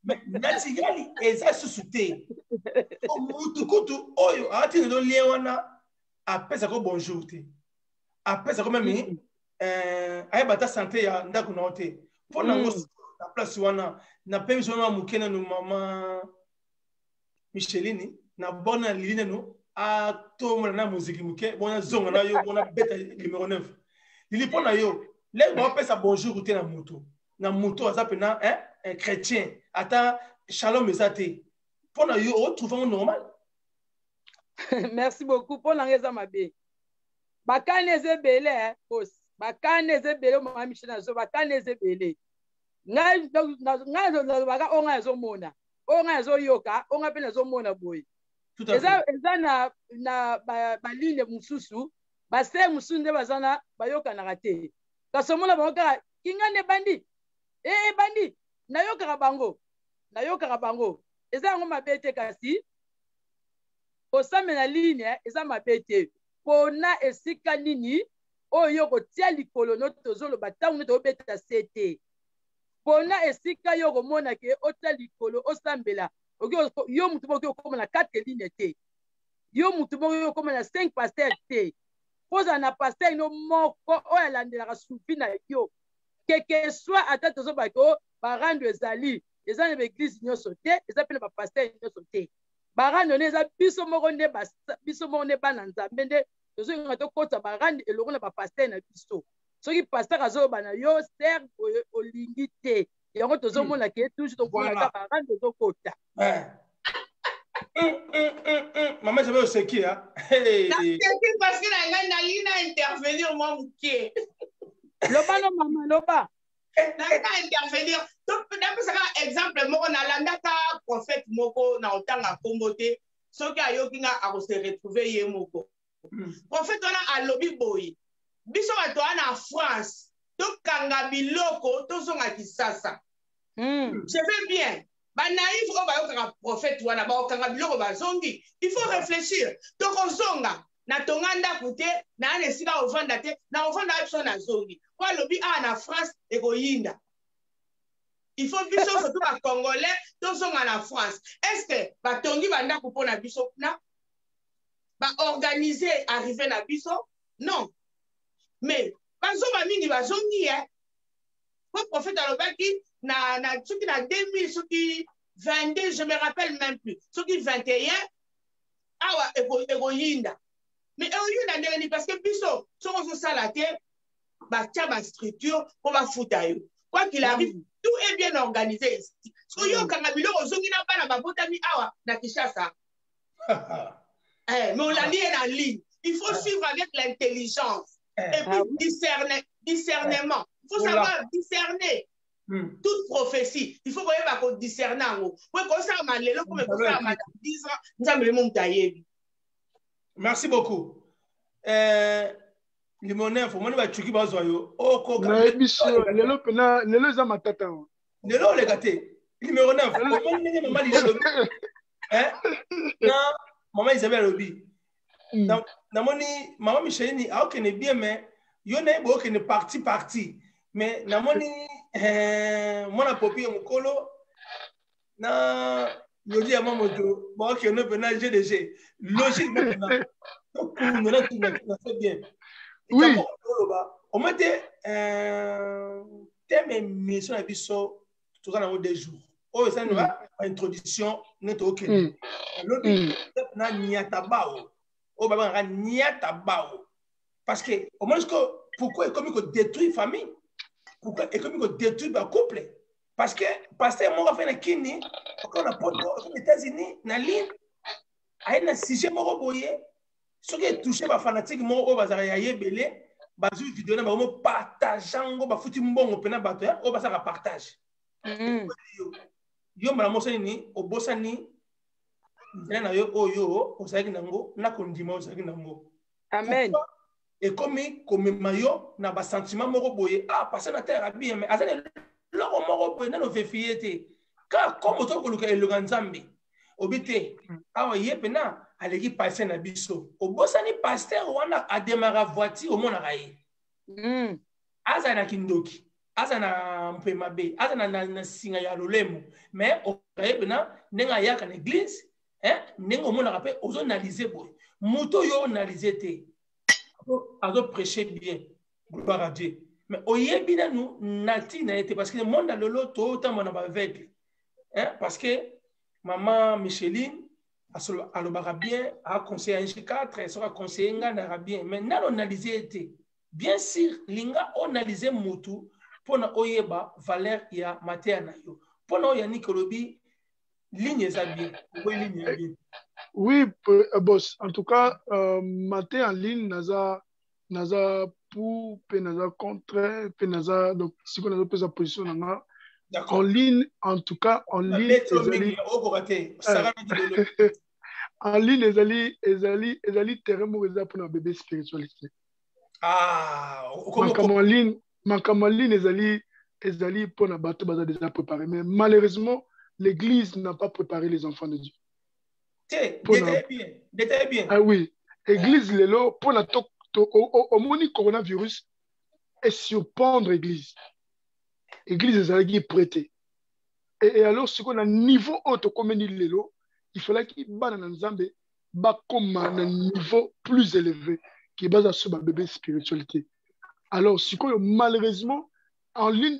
mais naturel eza susu te mutu kutu oyo alati lelo lien wana apesako bonjour te apesako meme eh, ayeba ata sante ya ndako na yo te mpo na yango mm. na place wana napemi biso mama moke nanu mama micheline na bona lili nanu. atomona na moziki moke bona zonga na yo bona beta numero 9 lili mpo na yo leki baopesa bonjour te na moto na moto aza mpena un chrétien ata shalom eza te mpo na yo otrouve yango normal? Merci beaucoup. Mpo na ngai eza mabe. Bakani eza ebele, eh, bos bakani eza ebele. Mama Michel, nazo bakani eza ebele. Ngai nalobaka oyo ngai nazomona, oyo ngai nazoyoka, oyo ngai mpe nazomona boye. Eza na baligne mosusu, basere mosusu nde baza na bayokanaka te, kasi omona bango kaka kinga nde ebandi e ebandi. Nayokaka bango, nayokaka bango. Eza yango mabe te, kasi kosambela ligne eza mabe te. Pona esika nini oyo yo kotia likolo no tozoloba ntango nde tobeta se te. Pona esika yo komona ke otia likolo osambela, yo mutu moko okoma na 4 ligne te, yo mutu moko yo okoma na 5 pasteur te. Kozala na pasteur no moko oyo alandelaka suivi na yo, keke soit ata tozobaki o barando ezali, eza na baeglise nyonso te, eza mpe na bapasteur nyonso te. Barando nde eza biso moko nde biso moko nde bana Nzambe nde tozolinga tokota barande elongo na bapasteur na biso. Soki pasteur azoloba na yo ser boye, olingi te yango, tozomona ke toujours tomonaka barande ezokota. Mama Isabelle, oseki ya. Naseki parce que na ngai nalingi na intervenir mwa moke. Loba no mama, loba. Nalingi na intervenir, napesaka exemple moko. Nalandaka prophète moko na otanga nkombo te, soki ayoki nga akose retrouver ye moko. Prophète wana alobi boye: biso bato wana na France tokanga biloko, tozonga Kisasa. Je vais bien banaïve oyo bayokaka prophète wana bakokanga biloko bazongi. Il faut réfléchir. Tokozonga, natonga ndako te, naa na esika kovanda te, na kovanda biso nazongi po alobi awa na France ekoyinda. Il faut biso surtout bacongolais tozonga na France. Est ce que batongi bandako mpo na biso kuna, baorganize arrivé na biso? Non, mais bazoba mingi bazongi ye po prophète alobaki na soki na 2000, soki 22, je me rappelle même plus, soki 21, awa ekoyinda. Mais ekoyinda ndenge nini? Parce que biso soki ozosala te, batia bastructure mpo bafuta yo. Quoi qu'il arrive, tout est bien organisé ici. Soki yo okanga biloko, ozongi na bana babotami awa na Kinshasa, mais olandi ye na ligne. Il faut suivre avec l'intelligence et puis discerner, discernement. Il faut savoir discerner toute prophétie. Il faut koyeba kodiscerne yango po ekosalama lelo, po ekosalama dans 10 ans. Nzambe ye mo moto ayebi. Merci beaucoup. Limonef, omoni bacuki bazwa yo. Okoka Nayebi so lelo mpena, lelo eza matata wa. Lelo oleka te. Numéro 9, omoni ndenge mama Lili alobi na mama Isabelle alobi. Namoni mama Micheline aokende bien, mais yo na ye bookende parti parti. Mais namoni mwana popi ya mokolo na yodi ya mamoto baokende mpena gdg logique maintenant. Tokunda na tuna na fait bien. Oui. Oloba omoi te thème émission na biso toza nango 2 jours oyo eza na introduction nde tookende. Lobi na niata bao oyo babengaka niata bao, parce que omoni siko pourquoi ekomi kodétruire famille, pourquoi ekomi kodétruire bacouple? Parce que pasteur moko afai na kini okoyo na Poto, okomi États-Unis na ligne, aye na sujet moko boye. Soki etouche bafanatike moko oyo bazalaka ya ye ebele, bazwi video na bango, partage yango, bafuti mbongo mpena bato oyo basalaka partage. Yo mbala moso nini obosani nzela na yo oyo ozalaki nango na kondima oyo ozalaki nango. Amen. Ekomi komema yo na basentiment moko boye. Ah, passe na terre bien, mais aza na eloko moko boye nano vefie te. Kaka comme ozoki koluka elonga Nzambe, obi te awa ye mpena aleki paster na biso. Obosani paster wana ademara voiture, omonaka ye. Azala na kindoki, aza na mpe mabe, aza na singa ya lolemo, mais okaye mpena ndenge ayaka na église, ndenge omonaka mpe ozoanalyse boye. Moto oyo oanalyse te azoprêche bien, gloire à Dieu, mais oyebi nanu nati na ye te, parce que monde ya lelo tootamba na baaveugle, parce que mama Micheline. Alobaka bien, aconseille ya NG4, soki aconseille nga naka bien, mais nano analyse ye te. Bien sûr, linga analyse mutu mpona oyeba valeur ya mateya na yo. Mpona oyo Yannick olobi, ligne eza bien, oboyi ligne ya bien. Oui, boss, en tout cas, mateya en ligne naza naza pour mpe naza contre mpe naza, donc sikoyo nazopesa position na nga en ligne. En tout cas, en ligne ezali en ligne ezali terrain moko eza mpona bébé spiritualité. Makambo en ligne, makambo en ligne ezali mpona bato baza déjà préparé, mais malheureusement l'église n'a pas préparé les enfants de Dieu. Détaillez bien. Ah oui, église lelo mpona omoni coronavirus esurprendre église. Église ezalaki prêté et alors sikoyo na niveau oyo tokomeni lelo, il fallaki bana na Nzambe bakoma na niveau plus élevé ke baza so babébé spiritualité. Alors sikoyo, malheureusement, en ligne,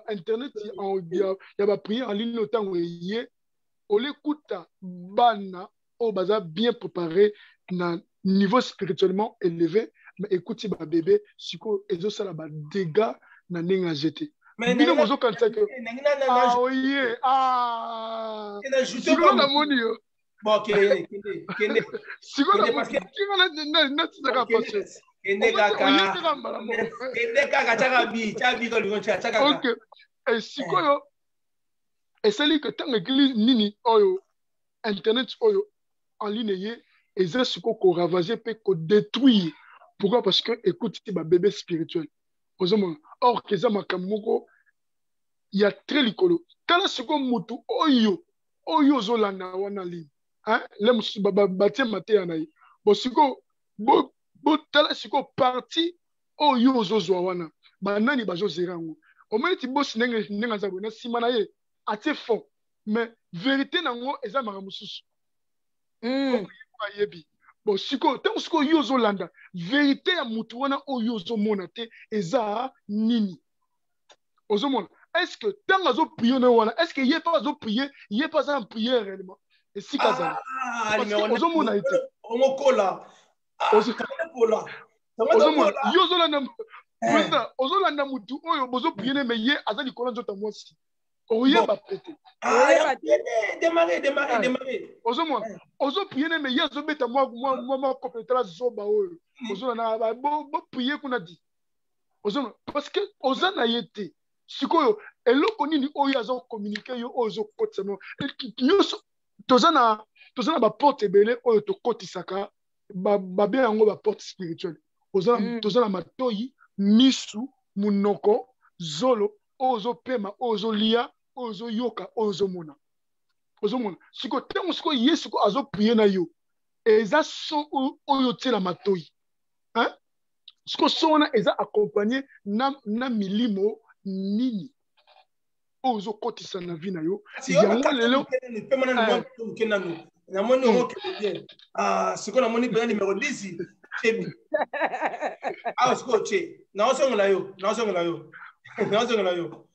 internet ya baprière en ligne, ntango eye olekuta bana oyo baza bien préparé na niveau spirituellement élevé, mais ekuti babébé. Sikoyo ezosala badégâts na ndenge ya jete. Bino bozokanisa ke oye sikoyo namoni yo sikoyo natisaka pasteur. Kende kaka, kende kaka, tiaka bi, tia bi kolingo, tia kaka. Ok, sikoyo esali ke ntango église nini oyo internet oyo en ligne ye eza sikoyo koravage mpe kodétruire. Pourquoi? Parce que ekuti babébé spirituel, ozomona, or ke eza makambo moko ya très likolo. Tala sikoyo motu oyo ozolanda wana ligne, le mosusu batie mateya na ye. Bon, sikoyo botala sikoyo parti oyo ozozwa wana, banani bazozera yango. Omoni ti bosi ndenge aza boye, na nsima na ye atie fond, mais vérité nango eza makambo mosusu ayebi. Bon, sikoyo ntango sikoyo yo ozolanda vérité ya motu wana oyo ozomona te eza nini, ozomona, est ce que ntango azoprie na yo wana, est ce que ye mpe azoprie, ye mpe aza en prière réellement esika azali? Parce que ozomona ye te. Omokola. Ozomona, yo ozolanda, président, ozolanda motu oyo bozoprie ne, mais ye aza likolo ya nzoto ya mwasi, oyeba pe te. Démarrer, démarrer, démarrer. Ozomona, ozoprie ne, mais ye azobeta mwa kope. Tala zoba oyo ozolanda, boprie kuna di, ozomona, parce que oza na ye te. Sikoyo eloko nini oyo azokommunike yo, oyo ozokotisa nyonso? Toza na baporte ebele oyo tokotisaka, babenga yango baporte spirituelle. Toza na matoi, misu, monoko, zolo, oyo ozopema, oyo ozolia, oyo ozoyoka, oyo ozomona. Ozomona sikoyo, ntango sikoyo ye sikoyo azoprie na yo, eza son oyo otiela matoi. Sikoyo son wana eza accompagné na milimo nini oyo ozokotisa na vie na yo? Yango lelo Namoni okende bien. Sikoyo namoni mpena numéro 10 chebi awa. Sikoyo tie, naozongela yo, naozongela yo, naozongela yo.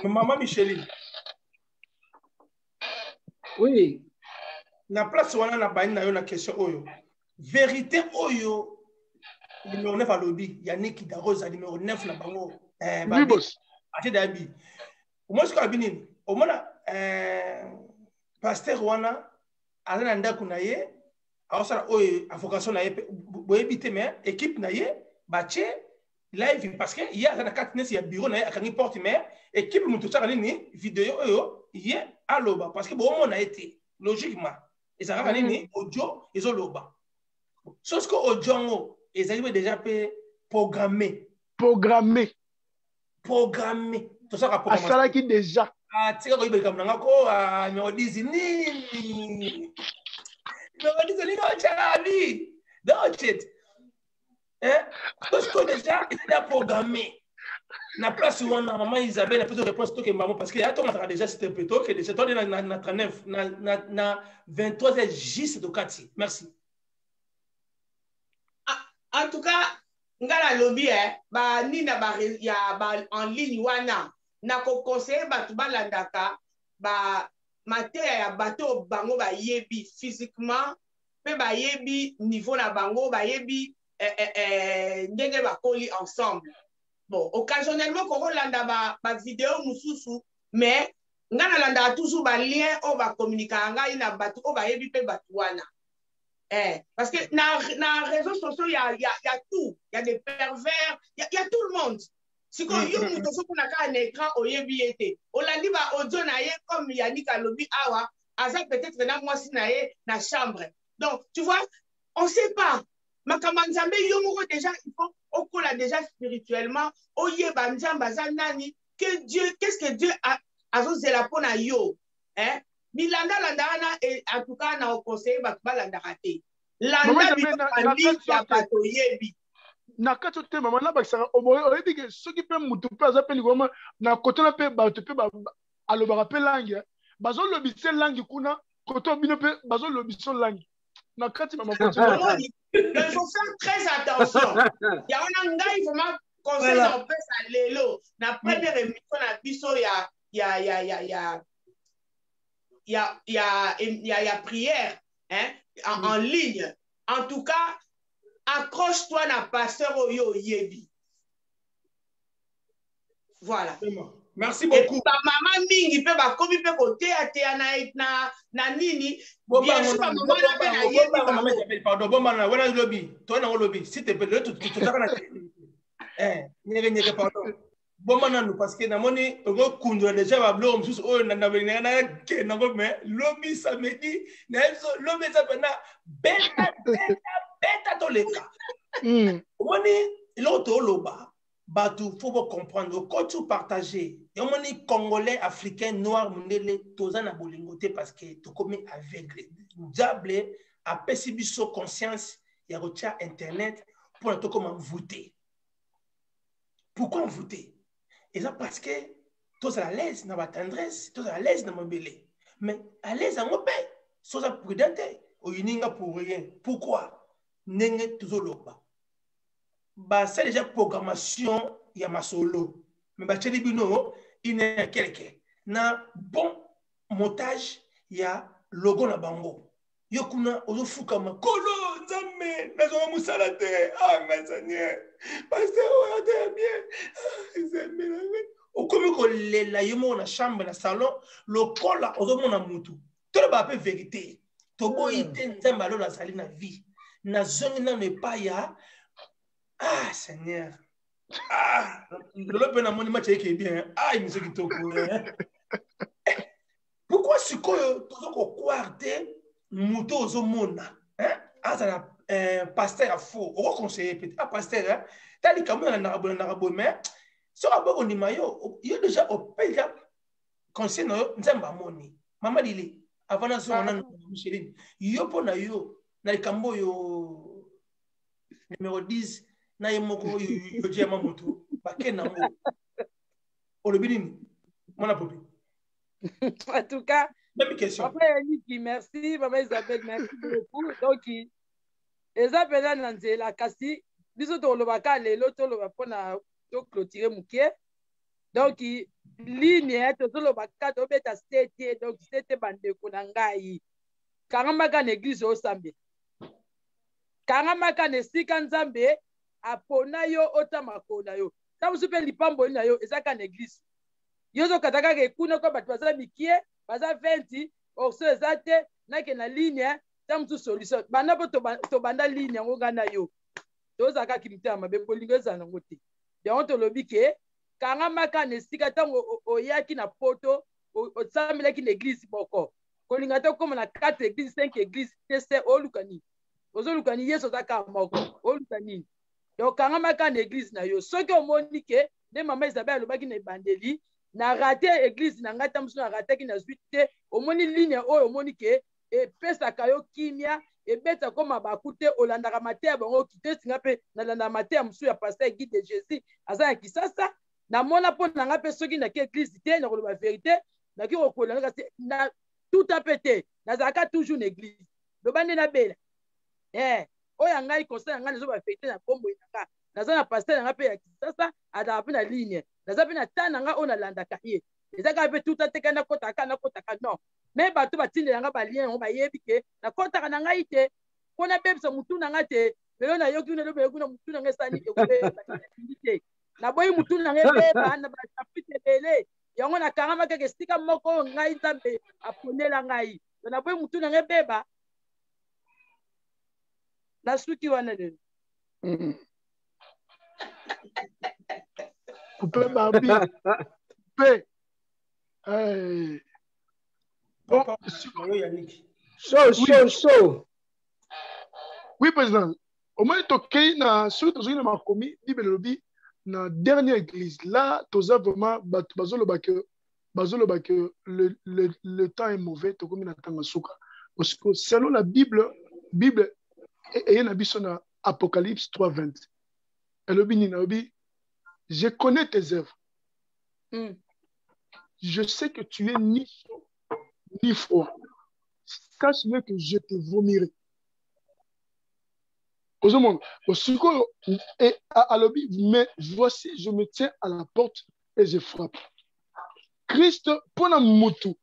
Mama Micheline. Oui. Na place wana na bani na yo na question oyo, vérité oyo numéro 9 alobi, Yannick Darosa, numéro 9 na bango. Ate dabi omoni sikoyo abi nini? Omona pasteur wana aza na ndako na ye, aosala oyo avocation na ye, boyebi te, mais équipe na ye batie live, parce que ye aza na kati neti ya bureau na ye, akangi porte, mais équipe moto otiaka nini, video oyo ye aloba, parce que boomona ye te. Logiquement eza kaka nini, audio ezoloba. So siko audio yango ezali mpe déjà mpe programmé. Programmé. Programmé, tosalaka. Asalaki déjà. Atika koyiba likambo na nga ko numéro 10 nini, numéro 10 nini, otyali docet parce que déjà ezali programmé na place wana. Mama Isabelle, apesi réponse, tokemba parce que ya tongataka déjà, s'il te plaît, toke déjà tode na 39 na 23 heures juste tokati. Merci. En tout cas, nga nalobi banini na ba, ya ba en ligne wana, nakoconseille bato balandaka ba. mateya ya bato oyo bango bayebi physiquement mpe bayebi niveau na bango, bayebi eh, eh, eh, ndenge bakoli ensemble. Bon, occasionnellement kokolanda ba, ba video mosusu, mais ngai nalandaka toujours ba lien oyo bacommunikaka ngai na bato oyo bayebi mpe bato wana. Eh, parce que na, na réseaux sociaux, il y a, y, a, y a tout. Il y a des pervers, il y, y a tout le monde. sikoyo yo moto ozomona kaka na écran oyebi ye te, olandi ba audio na ye comme Yannick alobi awa, aza peut-être na mwasi na ye na chambre. Donc tu vois, on sait pas makambo ya Nzambe. Yo moko déjà il faut okola déjà spirituellement, oyeba Nzambe aza nani, que Dieu, qu'est-ce que Dieu azozela mpo na yo, hein? Bilandalanda wana, en tout cas na oconseille bato balandaka te. Landa biloko ya bato oyebi. Na kati oyo te, mama, nabakisaka, oyebi ke soki mpe motu mpe aza mpe likolo na kotala mpe bato mpe alobaka mpe langi, bazolobisa langi kuna koto bino mpe bazolobisa langi na kati, mama. Il faut faire très attention. Yango na ngai vraiment conseil na opesa lelo na première émission na biso ya prière, hein, en ligne. En tout cas, accroche-toi na pasteur oyo oyebi. Voilà. Merci beaucoup. Bamama mingi mpe bakomi mpe koteyateya na nini, bien sûr bamama wana mpe nayebi. Pardon, bombana wana lobi, toya nango lobi, s'il te plaît. Tozaka na nyeke nyeke, pardon, bomba nanu, parce que namoni okokundola déjà babiloko mosusu oyo nakende nango. Mais lobi samedi na biso, lobi eza mpena beta beta beta, toleka. Omoni eloko tooloba, bato faut bocomprendre, okoti opartage. Omoni, Congolais, Africain, noir, mondele, toza na bolingo te, parce que tokomi aveugle. Diable apesi biso conscience ya kotia internet mpona tokoma envoûté. Pourquoi envoûté? Eza parce que tozala à l'aise na batendresse, tozala à l'aise na mabele. Mais à l'aise yango mpe, so oza prudent te, oyini nga pour rien. Pourquoi? Ndenge tozoloba, basala déjà programmation ya masolo, mais batieli bino une heure quelque na bon montage ya logo na bango. Yo kuna ozofukama, kolo Nzambe, nazwaka mosala te, ah ngai Seigneur, pasteur oyo ate ya bien, Nzambe na ngai. Okomi kolela yo moko na chambre, na salon, lokola ozomona mutu. Toloba mpe vérité, toboyi te, Nzambe alola azali na vie. Nazongi nano epai ya, ah Seigneur, ah lelo mpe namoni match eke bien, ah émission kitoko. Pourquoi sikoyo toza kocroire te moto ozomona azala pasteur ya faux? Okoconseille peut ah pasteur, ta likambo nalandaka boye, nalandaka boye, mais soki aboyi kondima yo, yo déjà opesa conseil na yo, Nzambe amoni. Mama Lili, avant nazonga nanu Micheline, yo mpo na yo na likambo oyo numéro 10 na ye moko yoji yama moto bake nango, olobi nini, mwana popi? En tout cas, même question. Papa Yannick, merci. Maman Isabelle, merci beaucoup. Donc, eza mpenza na nzela, kasi biso tolobaka lelo, toloba mpona toclôturer moke. Donc ligne tozoloba kaka, tobeta sete. Donc sete, bandeko na ngai, kangamaka na église osambela, kangamaka na esika Nzambe apona yo, ota makolo na yo. Ntango mosusu mpe lipamboli na yo eza kaka na église. Yo ozokata kaka ekuna ko bato baza mikie, baza 20 orso eza te, nake na ligne. Ntango mosusu solution banda mpo tobanda ligne yango. Ngai na yo tozala kaka mitema mabe, bolingo ezala nango te. Yango tolobi ke kangamaka na esika ntango oyaki na Poto, osambelaki na église moko. Kolinga te okóma na 4 église, 5 église te. Se oluka nini? Ozoluka nini? Yesu aza kaka moko, oluka nini? Donc kangamaka na église na yo. Soki omoni ke nde mama Isabel alobaki na ebandeli, na rate église na ngai, ta mosusu na rataki, nazwi te. Omoni ligne oyo, omoni ke epesaka yo kimia, ebetaka ko mabaku te, olandaka mateya bango kitesinga. Mpe nalandaka mateya mosusu ya pasteur Guide de Jésus, aza ya Kisasa. Namona mpo na ngai mpe soki naki église te, nakoloba vérité, naki kokola, kasi na tuta mpe te, nazalaka toujours na église. Loba nde nabela oyo ya ngai, conseil ya ngai, nazoba vérité na bomoi na nga. Naza na pasteur na ngai mpe ya Kisasa, azalaka mpe na ligne. Naza mpe na ta na ngai oyo nalandaka ye, eza kaka mpe tuta te, kai nakotaka, nakotaka, non. Me bato batindela nga balien yango bayebi ke nakɔtaka na ngai te mpo nabebisa motu na ngai te. Lelo nayoki kuna, lobi nayoki kuna, motu na ngai esali ekobeba te. Naboyi motu na ngai ebeba na bachapitre ebele. Yango nakangama kaka esika moko oyo ngai Nzambe aponela ngai. Naboyi motu na ngai ebeba. Nasuki wana lelo. Coupe Barbie. Coupe. Hey. Bon, Yannick. Chaud, chaud, chaud. Oui, président. Au moins, tokei na soki tozongi na makomi, Bible elobi na dernière église. Là, toza vraiment bato bazoloba que bazoloba que le temps est mauvais, tokomi na tanga suka. Parce que selon la Bible, Bible eye na biso na Apocalypse 3:20. Elobi nini? Elobi, je connais tes œuvres. Je sais que tu es ni chaud ni froid. Sache-le que je te vomirai. Ozomona, osikoyo e alobi, mais voici, je me tiens à la porte et je frappe. Christ, mpona mutu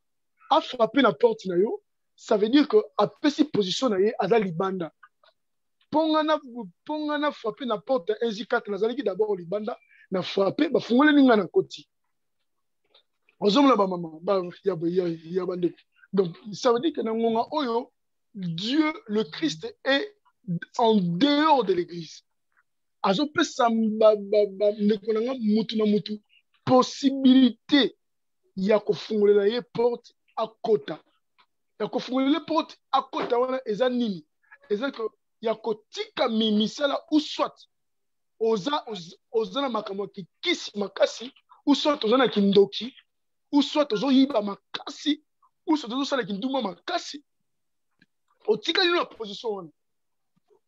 a frappé na porte na yo, ça veut dire que apesi position na ye, aza libanda. Mpo nga na frappé na porte ya 1J4, nazalaki d'abord libanda, na frappé, bafungoleli nga na koti. Ozomona bamama ba, ya, ya, ya bandeko. Donc ça veut dire que na ngonga oyo, Dieu, le Christ est en dehors de l'église. Azopesa ndeko na nga mutu na mutu possibilité ya kofungolela ye porte akota. Ya kofungolela ye porte akota wana eza nini? Eza ke ya kotika misala, ou soit oza na makambo ya kikisi makasi, ou soit oza na kindoki, ou soit ozoyiba makasi, ou soit ozosala kindumba makasi. Otikali na position wana,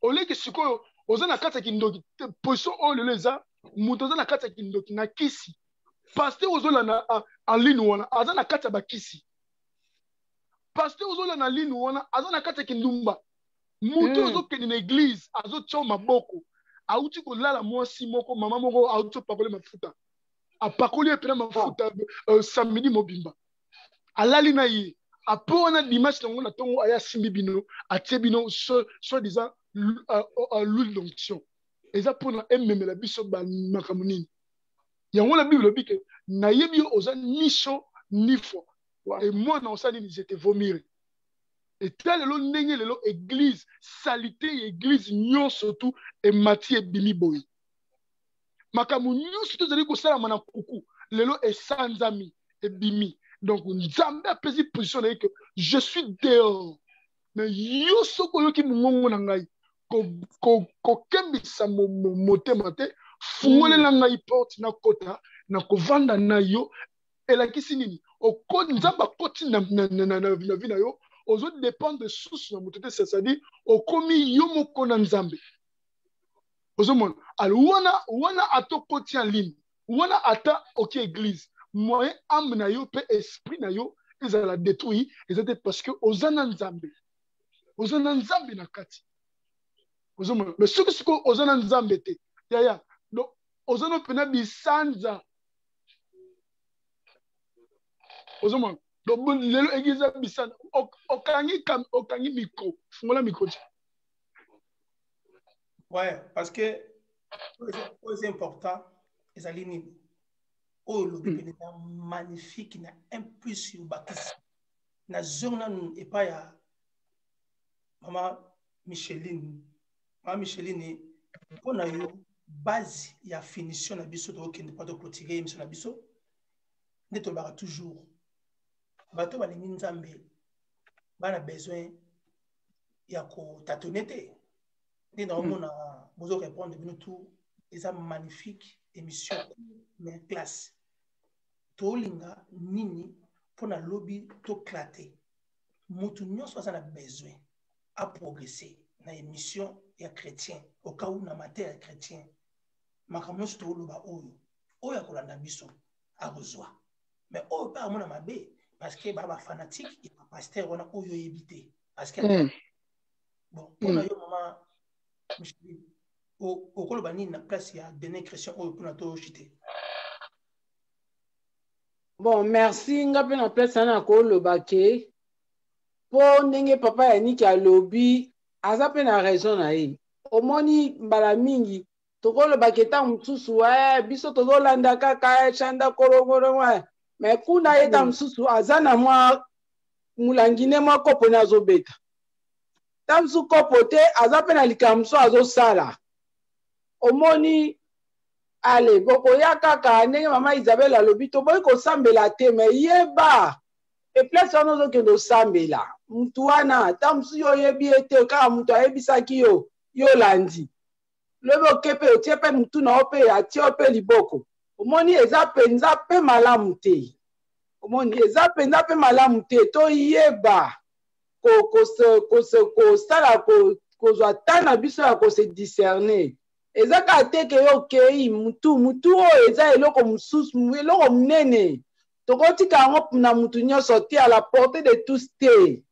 oleki sikoyo oza na kati ya kindoki. Position oyo lelo eza moto aza na kati ya kindoki na kisi. Pasteur ozolanda en ligne wana aza na kati ya bakisi. Pasteur ozolanda en ligne wana aza na kati ya kindumba. Moto ozokende na église, azotia maboko, auti kolala mwasi moko, mama moko, auti opakoli mafuta, apakoli ye mpena mafuta samedi mobimba, alali na ye. Apo wana dimanche nango na ntongo aya, asimbi bino, atie bino soi disant l'huile d'onction. Eza mpona ememela biso makambo nini? Yango na Bible elobi ke nayebi yo, oza ni chaud ni froid, et moi na osala nini? Je te vomirai. Eta lelo ndenge lelo église, salité ya église nyonso tu emati, ebimi boye. Makambo nyonso tozali kosalama na kuku lelo esanzami, ebimi. Donc Nzambe apesi position na ye ke je suis dehors, mais yo soki oyoki mongongo na ngai, kokembisa motema te, fungolela ngai porte, nakota, nakovanda na yo. Elakisi nini? Nzambe akoti na vie na yo, ozodépendre susu na moto te, c'est-à-dire okomi yo moko na Nzambe. Ozomona, alors wana ata okoti en ligne wana, ata oki église, moyen âme na yo mpe esprit na yo ezala détruit eza te, parce que oza na Nzambe, oza na Nzambe na kati. Ozomona, mais soki sikoyo oza na Nzambe te, yaya, donc oza no mpena bisanza. Ozomona, donc lelo église ya bisanza. Okangi micro, fungola micro ti. Ouais, parce que oyo eza important ezali nini? Oyo olobi pene eza magnifique na un plus yo bakisi na zongi nanu epai ya mama Micheline. Mama Micheline, mpo na yo, base ya finition na biso, tokokende mpo toclôturer émission na biso. Nde tolobaka toujours, bato balingi Nzambe bana besoin ya kotatone te. Nde naomona bozo répondre bino tout, eza magnifique émission, mais classe tolinga nini mpona lobi toclate. Motu nyonso aza na besoin aprogresse na émission ya chrétien, au cas où na matière ya chrétien, makambo nyonso toloba oyo akolanda biso akozwa. Mais oyo mpe amona mabe, parce que baa bafanatique ya bapasteur wana oyo oyebi te, parce que bon, mpona yo mama Micheline, okoloba nini na place ya dernière question oyo mpona tochite? Bon, merci. Nga mpe na place wana nakoloba ke Mpo ndenge papa Yannick alobi, aza mpe na raison na ye. Omoni mbala mingi tokoloba ke ntango mosusu eh, biso tozolanda kaka eh, chanda kolongolo eh. Me kuna ye ntango mosusu aza na mwa molangi ne mwa kopo ne azobeta. Ntango mosusu kopo te, aza mpe na likambo mosusu azosala. Omoni ale bokoya kaka ndenge mama Isabelle alobi, toboyi kosambela te, me yeba e place wana ozokende osambela mutu wana ntango mosusu yo oyebi ye te, kaka mutu ayebisaki yo, yo olandi lobi oke mpe otie mpe mutu na yo mpe atie yo mpe liboko. Omoni eza mpenza mpe malamu te, omoni eza mpenza mpe malamu te. Toyeba kosala kozwa temps na biso ya kose discerner. Eza kaka te ke yo okei mutu mutu oyo eza eloko mosusu, eloko monene, tokotika yango na mutu nyonso te, à la portée de tous te.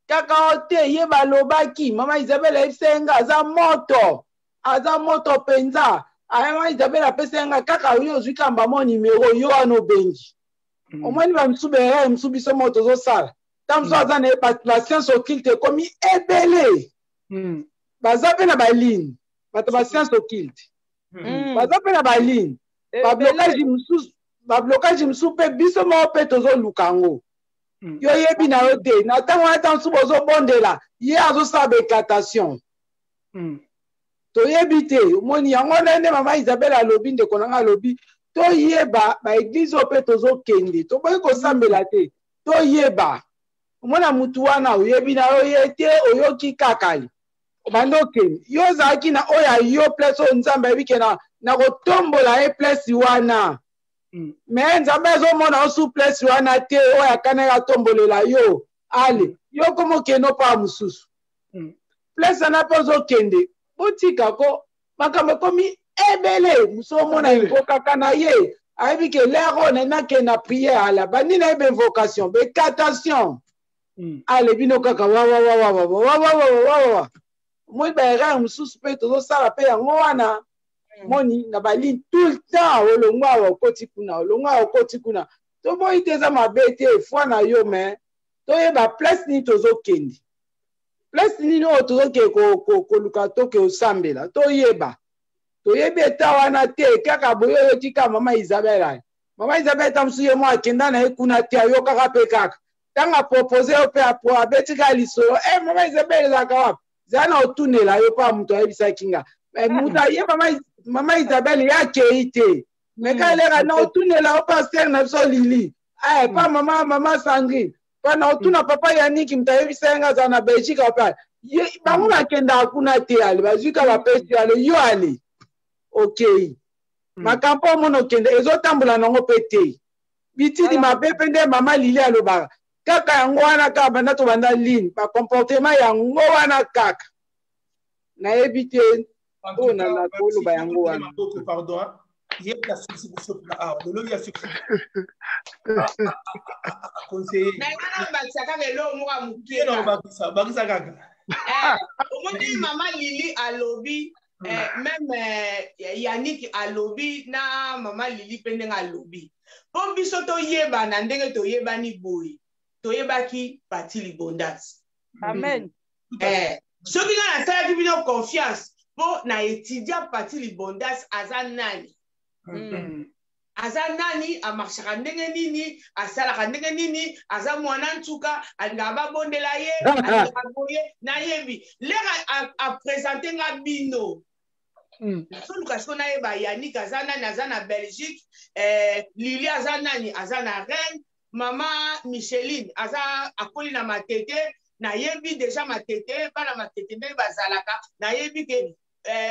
Kaka o te ye balobaki mama Isabelle ayebisa ye nga aza moto, aza moto mpenza. Mama Isabelle apesa ye nga kaka yo ozwi kamba mo numero yo wana obengi. Omoni ba mosusu ba erreur mosusu biso moto tozosala. Ntango mosusu aza na ye ba science occulte ekomi ebele. Baza mpe na ba ligne, bato ba science occulte. Baza mpe na ba ligne. Ba blocage mosusu, ba blocage mosusu mpe biso moko mpe tozoluka yango. Yo yebi na yo te, na ntango wana ntango mosusu bozobondela, ye azosala ba éclatation. Toyebi te, omoni yango wana nde mama Isabelle alobi, ndeko na nga alobi, toyeba ba église oyo mpe tozokende, toboyi kosambela te, toyeba. Omona mutu wana oyebi na yo ye te, oyoki kaka ye. Obanda okende. Yo ozalaki na oyo ya yo place oyo Nzambe ayebi ke na kotombola ye place wana. Mais Nzambe azomona yo sous place wana te, oyo akanaki atombolela yo. Ale, yo komo okende opa mosusu. Place wana mpe ozokende, botika ko makambo ekomi ebele. Mosu omona invokaka na ye, ayebi ke l'heure oyo naye nakende na prière, ala bandi na ye ba invocation, ba incantation. Ale bino kaka wa wa wa wa wa wa wa wa wa wa wa. Omoni ba erreur mosusu mpe tozosala mpe yango wana. Moni na ba ligne tout le temps, olongwa awa okoti kuna, olongwa awa okoti kuna. Toboyi te, eza mabe te, foi na yo, mais toyeba place nini tozokende. Place nini oyo tozokende koluka toke osambela, toyeba. Toyebi eta wana te, kaka boye oyoki kaka mama Isabelle aye. Mama Isabelle ta mosusu ye moko akenda na ye kuna te, ayokaka mpe kaka. Ntango apropose yo mpe abeti kaka lisolo, mama Isabelle ezalaka wapi? Zala na otunela yo mpa moto ayebisaki nga. Moto aye mama Isabelle ye akei te. Mais kaka eleka na otunela yo pasteur na biso Lili. Pa mama Sandrine. Pa na otuna papa Yannick moto ayebisa ye nga azala na Belgique apa. Ye, bango bakendaka kuna te, ale bazwi kaka bapesi yo, ale yo ale. Okei. Makambo omona okende ezotambola nango mpe te. Bitidi mabe mpe nde mama Lili alobaka. Kaka yango wana kaka banda tobanda ligne, ba comportement yango wana kaka. Nayebi te oyo na nakoloba yango wana. Pardon, hein. Ye ya succès biso na awa. Lelo ya succès. Conseiller. Na nga na bakisa kaka eloko moko ya moke. Ye na bakisa, bakisa kaka. Omoni mama Lili alobi, même Yannick alobi na mama Lili pe ndenge alobi. Po biso toyebana ndenge toyebani boye. Toyebaki Pati Libondas. Amen. Soki nga nasalaki bino confiance po na étudiant Pati Libondas aza nani? Aza nani, amarchaka ndenge nini, asalaka ndenge nini, aza mwana ntuka, alingaka babondela ye, alingaka boye, nayebi. Lere a présenter nga bino. Nazoluka siko nayeba Yannick aza nani, aza na Belgique, Lili aza nani, aza na Rennes, mama Micheline aza akoli na Matete, nayebi déjà Matete, bana Matete ndenge bazalaka, nayebi ke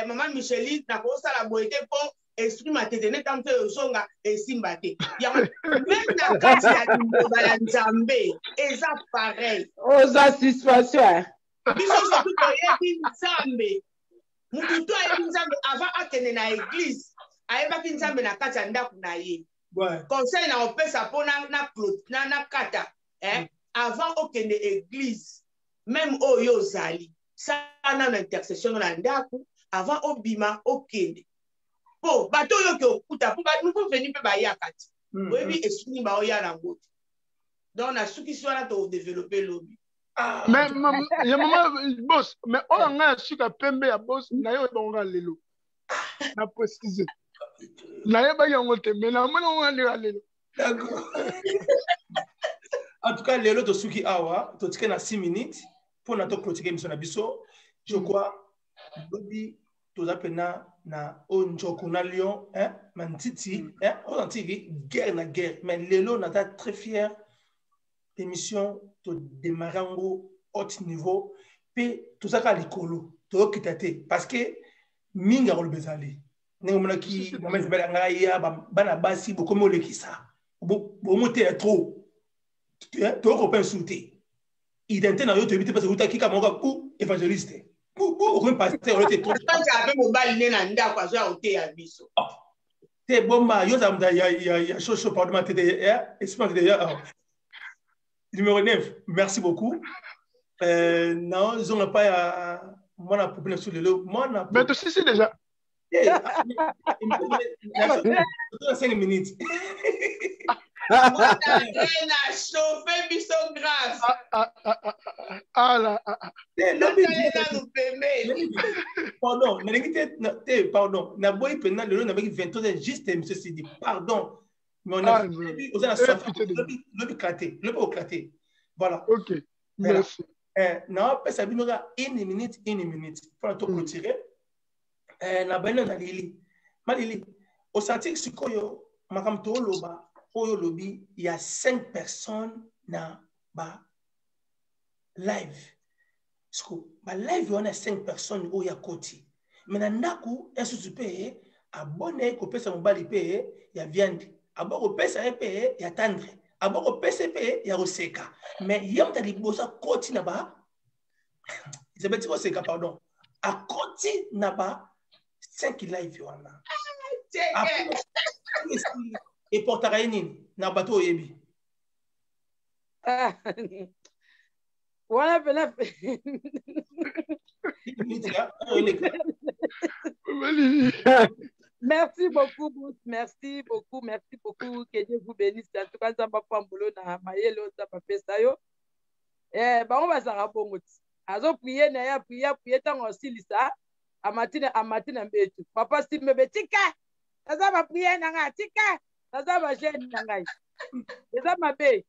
mama Micheline nakosala boye te po esprit Matete nde ntango te ozonga esimba te. Yango même na kati ya liloba ya Nzambe eza pareil. Oza suspension. Biso surtout toyebi Nzambe. Mutu to ayebi Nzambe avant akende na église, ayebaki Nzambe na kati ya ndako na ye. Conseil na opesa po na na na kata, avant okende église, même oyo ozali, sala na intercession na ndako avant obima okende. Po bato oyo ke okuta, po ba nouveau venu pe bayaka ti. Oyebi esprit ba oya na ngote. Donc na sukisi wana to développer lobi. Ah, Mais ya mama boss, mais oyo ngai ya suka pembe ya boss na yo bango nga lelo. Na préciser. Nayebaki yango te, mais namoni yango nga ndenge lelo. D'accord. En tout cas, lelo tosuki awa, totike na 6 minutes mpo na toclotike émission na biso. Je crois lobi toza mpena na oyo njoko na lion hein, mantiti hein, oyo na tv guerre na guerre, mais lelo naza très fier. Émission todémarre yango haute niveau mpe toza kaka likolo, toyokita te parce que mingi ya koloba ezali ndenge omonaki mama Isabelle ngai ya bana basi bokomi olekisa bomoteya trop, toyokopa nsu te identité na yo toyebi te parce outaki kaka moko bu évangéliste bu bu okomi pasteur oyo te trop. Ape mobali nde na ndako azoya koteya biso. Te bomba yo ozala moto ya shosho, pardon ma tete esprit te ya numéro 9. Merci beaucoup. Naozonga pa ya mwana popi na biso lelo mwana. Mais tosisi déjà. Na 5 minutes. Na chauffe biso grave. Nanu pembeni. Pardon, nalingi te te, pardon, naboyi mpenza lelo nabaki 23 heures juste. Monsieur Sidi, pardon, mais on a oza na soif lobi claté, lobi oclaté, voilà. Ok, merci. Naopesa bino kaka une minute, une minute mpona toclôturer. Na bani na Lili Malili, osanti sikoyo makambo tooloba oyo olobi ya 5 personnes na ba live. Siko ba live wana ya 5 personnes oyo akoti me na ndako esusu mpe abone ye kopesa mobali mpe ya viande, abo kopesa ye mpe ya tendre, abo kopesa ye mpe ya koseka, mais ye moto ya liboso akoti na ba Isabelle ti koseka, pardon, akoti na ba 5 live wana eportaka ye nini na bato oyebi? Wana pena. Merci beaucoup, boss. Merci beaucoup, merci beaucoup. Que Dieu vous bénisse. En tout cas, Nzambe apambolo na mayele oyo Nzambe apesa yo. Eh, bango bazalaka bongo ti. Azo prier na ye, aprier, aprier, ntango asilisa, amati na amati na mbetu. Papa Simbebe, tika! Naza ba prière na ngai, tika! Naza ba jeune na ngai. Eza mabe.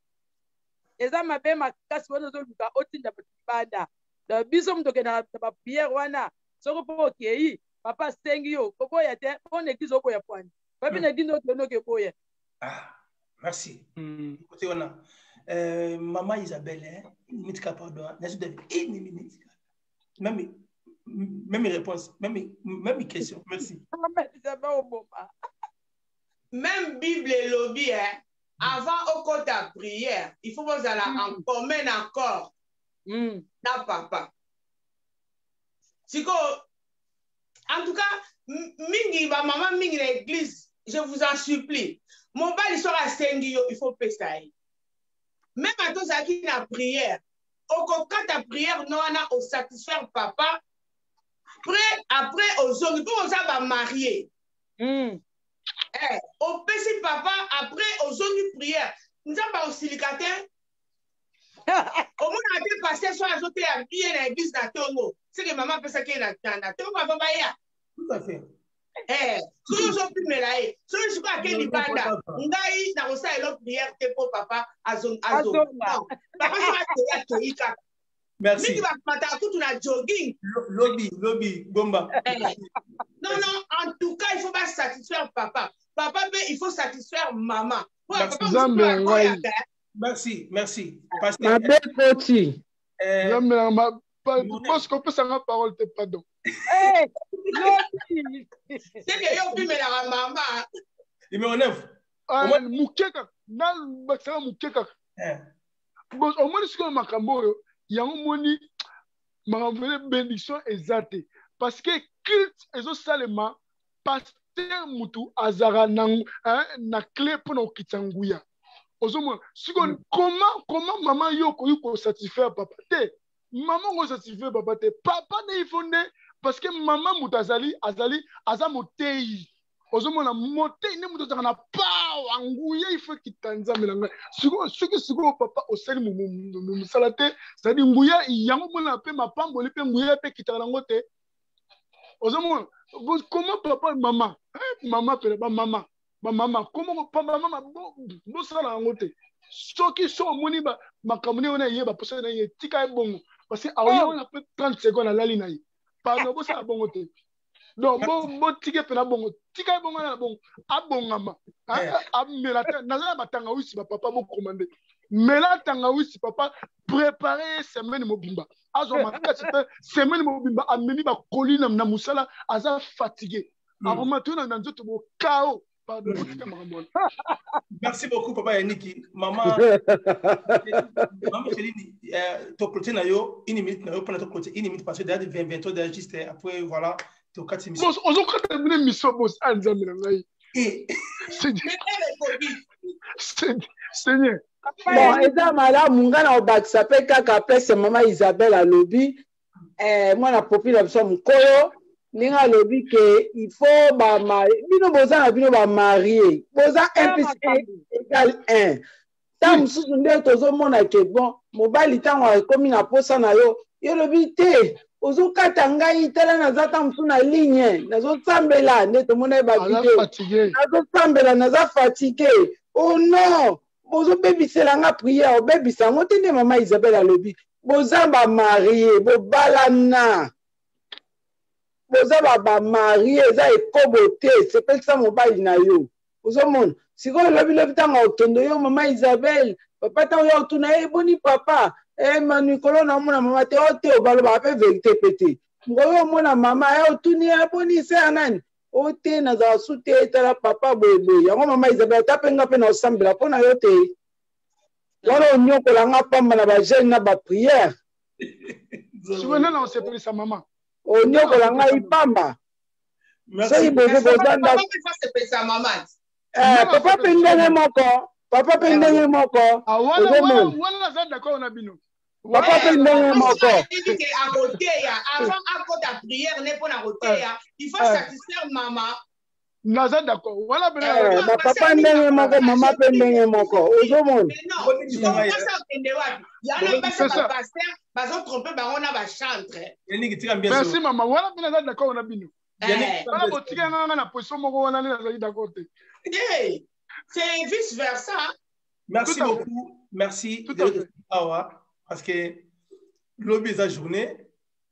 Eza mabe makasi wana ozoluka otinda bato libanda. Donc biso moto okendaka na ba prière wana, soki mpo okei, papa asengi yo, koboya te, mpo na église oboya pwani. Papi na église okende okeboya. Ah, merci. Côté wana. Maman Isabelle, hein, une minute pardon, une minute. Même même réponse, même question. Merci. Maman Isabelle oboma. Même Bible elobi, hein, avant okota prière, il faut bozala en commun accord na papa. Sikoyo, en tout cas, mingi bamama mingi na église, je vous en supplie, mobali soki asengi yo, il faut pesa ye. Même ata ozalaki na prière, okokata prière no wana, osatisfaire papa, après ozongi mpo oza bamarie. Opesi papa, après ozongi prière. Nzambe akosilika te. Omonaka te pasteur so azoteya bien na église na ntongo, seke mama apesaki ye na ntongo avant baya. Tout à fait. Soki ozopimela ye, soki sikoyo ake libanda, ngai nakosala elo prière te mpo papa azonga. Papa soki ateya, akei kaka. Merci. Mingi bamataka kutu na jogging. Lobi, lobi, bomba. Non, non, en tout cas, il faut pas satisfaire papa. Papa mpe il faut satisfaire maman. Nzambe ya ngai. Merci, merci. Mabe koti. Nzambe na boss, kopesanga parole te, pardon. Seke yo opimelaka mama. Numéro 9. Moke kaka nabakisaka moke kaka. Omoni sikoyo makambo oyo yango, moni makambo vele bénédiction eza te parce que culte ezosalema, pasteur mutu azalaka na clé mpona kokitisa nguya. Ozomona sikoyo comment mama yo okoki kosatisfaire papa te? Mama ngo satisfaire papa te, papa nde il faut nde, parce que mama moto azali aza moteyi. Ozomona motei nde moto ozalaka na pawa nguya ifo ekita nzambe na ngai. Sikoyo soki sikoyo papa osali mosala te, c'est-à-dire nguya yango omona mpe mapamboli mpe nguya mpe ekitaka nango te. Ozomona comment papa mama eh, mama pele bamama bamama komo bamama bosala yango te. Soki so omoni makambo ndenge wana ye baposa na ye tika ye bongo parce que aoye wana mpe 30 secondes alali na ye. Pardon, bosala bongo te. Donc botike mpena bongo, tika ye bongo na bongo abongama amela te. Naza na batangawisi bapapa bokomande mela tangawisi papa, prépare ye semaine mobimba azwa makasi mpe semaine mobimba amemi bakoli na mosala aza fatigue akoma to na nzoto bokao. Pardon, botika makambo wana. Merci beaucoup papa Yannick. Maman Maman Micheline, to clôturer na yo une minute na yo pona to clôturer une minute parce que déjà 20 23 déjà juste après voilà to kati mission. Boss ozokata bino mission boss a nzambe na ngai. Seigneur. Bon, eza malamu nga na obakisa mpe kaka place mama Isabelle alobi mwana popi na biso mokolo ndenge alobi ke il faut ba bino boza na bino ba marie boza 1 plus 1 égale 1. Ntango mosusu nde tozomona ke bon mobali ntango akomi na posa na yo, yo olobi te ozokata ngai, tala naza ntango mosusu na ligne nazosambela, nde tomona ye bavideo nazosambela naza fatigue, oh non bozobebisela nga prière, obebisa yango te. Nde mama Isabelle alobi boza bamarie, bobalana, boza bamarie, eza ekobo te, sepelisa mobali na yo. Ozomona sikoyo lobilobi ntango okende yo mama Isabelle, papa ntango yo otuna ye boni papa mikolo na omona mama te, o te obalobaka mpe verité mpe te. Mokolo omona mama ye otuni ye boni se ya nani, o te nazala su te, tala papa boyeboye yango. Mama Isabelle ata mpe nga mpe na osambela mpo na yo te, wana onyokola nga pamba na bajeune na baprière. Sikoyo nani osepelisa mama? Onyokola ngai pamba soki bozo boza ndako. Papa mpe ndenge moko, papa mpe ndenge moko. Ozomona wana naza d'accord na bino. Papa mpe ndenge moko. Akoteya avant akota prière ne mpona koteya, il faut satisfaire mama. Naza d'accord wana. Bapapa ndenge moko, mama mpe ndenge moko, ozomona. Okende wapi? Yana basi bapasteur bazotrompe bango na bachantre. Merci mama, wana mpe naza d'accord na bino. Wana botika nga na position moko wana nde nazali d'accord te. C'est vice versa. Merci beaucoup, merci awa parce que lobi eza journée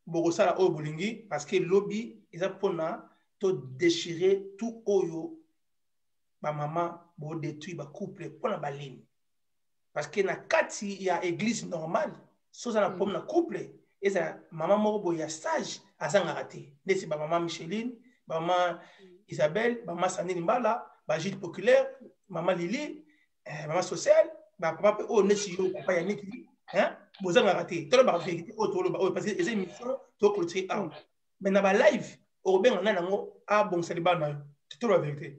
bokosala oyo bolingi parce que lobi eza mpona to déchirer tout oyo bamama bodétruire bacouple mpona balemi, parce que na kati ya église normale so oza na problème na couple, ezala mama moko boye ya sage azangaka te, ndeti bamama Micheline, bamama Isabelle, bamama Sandine Mbala, bagide populaire, mama Lili, mama sociale, bapapa mpe oyo neti yo papa ya niki bozangaka te. Tolobaka vérité oyo toloba oyo parce que eza émission toclôture awa, mais na balive okobenga nani yango abongisa libala na yo? Toloba vérité.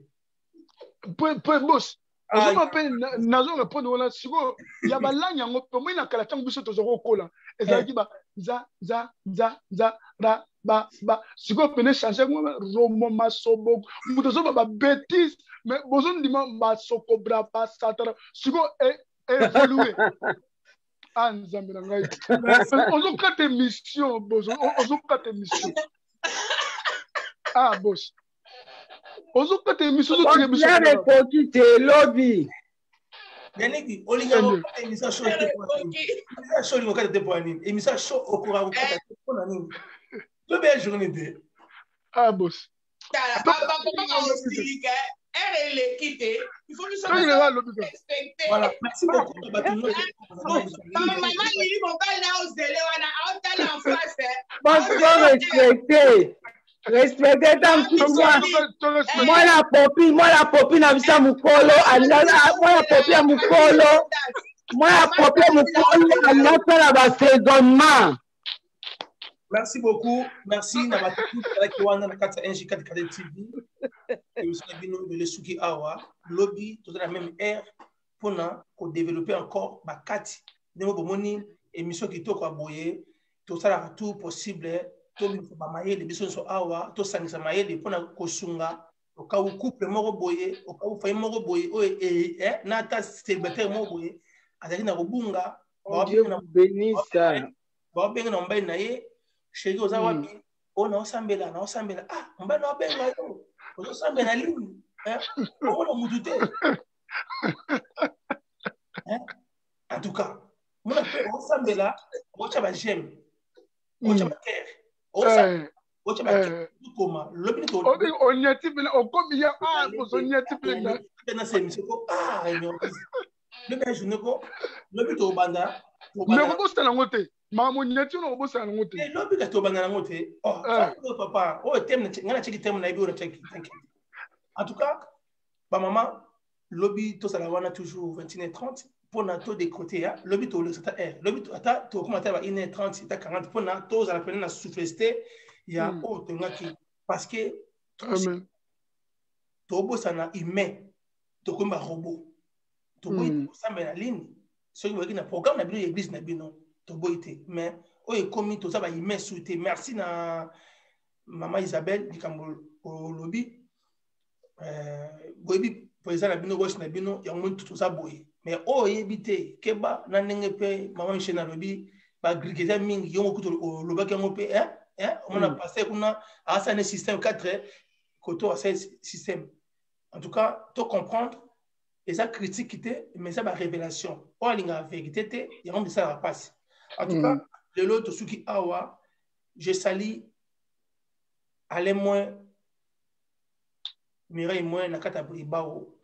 Bos ozoma mpe nazo répondre wana sikoyo ya balangi yango mpe omoi na kala ntango biso toza kokola ezalaki ba nza nza nza nza ra ba ba. Sikoyo pene change romo masobo, moto azoba ba bêtise, mais bozondima masokobra basatana. Sikoyo évolue. Ah nzambe na ngai, ozokata émission, ozokata émission. Ah bos, ozokata émission, ozotika biso. Ekoki te lobi. Yannick, olinga kokata émission show te mpo nini? Émission show olinga kokata te mpo nini? Émission show okoka kokata te mpo na nini? Lobi ya journée te. Ah bos. Tala, papa osilika ere eleki te, il faut biso respecter. Voilà, merci beaucoup bato nyonso. Mama Lili, mobali na ozele wana aotala en face. Parce qu'on respecte respecte ta mosusu mwana popi, mwana popi na biso ya mokolo, mwana popi ya mokolo, mwana popi ya mokolo alingasala basaisonnement. Merci beaucoup, merci na bato bazalaki wana na kati ya NG 4 4 TV. Émission na bino lelo esuki awa. Lobi toza na même heure mpona kodévelopper encore bakati ndenge bomoni émission kitoko ya boye. Tosalaka tout possible tobimisa bamayele biso nyonso awa, tosangisa mayele mpona kosunga. Au couple moko boye, au cas où famille moko boye, oyo eh, eh, na ata célibataire moko boye, azalaki na kobunga, Dieu vous bénisse. Baobenga na mobali na ye, chéri oza wapi? Oyo naosambela, naosambela. Ah, mobali naobenga yo. Ozosambela nini? Eh, omona mutu te. Eh? En tout cas, mona mpe osambela, otya ba j'aime, otya ba terre, otya ba koma, lobi nini onyati mpena okomi ya ah ozonyati mpena. Na se émission ko ah réunion. Lobi ya journée ko, lobi tobanda. Mais okobosana yango te. Makambo onyati wana okobosana yango te. Lobi kasi tobanda yango te. Oh, papa, oyo thème ngai natiaki thème nayebi oyo natiaki. En tout cas, ba maman lobi tozala wana toujours 21h30 mpona to décroter ya lobi tolekisa ata heure lobi ata tokoma ata ba 1h30 ata 40 mpona tozala pene na souffleste ya oyo tolingaki parce que tobosana humain, tokomi ba robot, toboyi kosambela ligne. Soki boyaki na programme na bino ya église na bino, toboyi te, mais oyo ekomi toza ba humain su te. Merci na mama Isabelle, likambo olobi, boyebi président na bino, bosi na bino yango toza boye, mais oyo oyebi te, keba na ndenge mpe mama Michel alobi, bagrike eza mingi, yongo kutu olobaki yango mpe, omona pasteur kuna asala ne système 4 koto, asali système. En tout cas, to comprendre eza critique te, mais eza barévélation. Oyo alingaka vérité te, yango misalaka mpasi. En tout cas, lelo tosuki awa. Je sali Alain Moin, Mireille Moin na kati ya Bribao.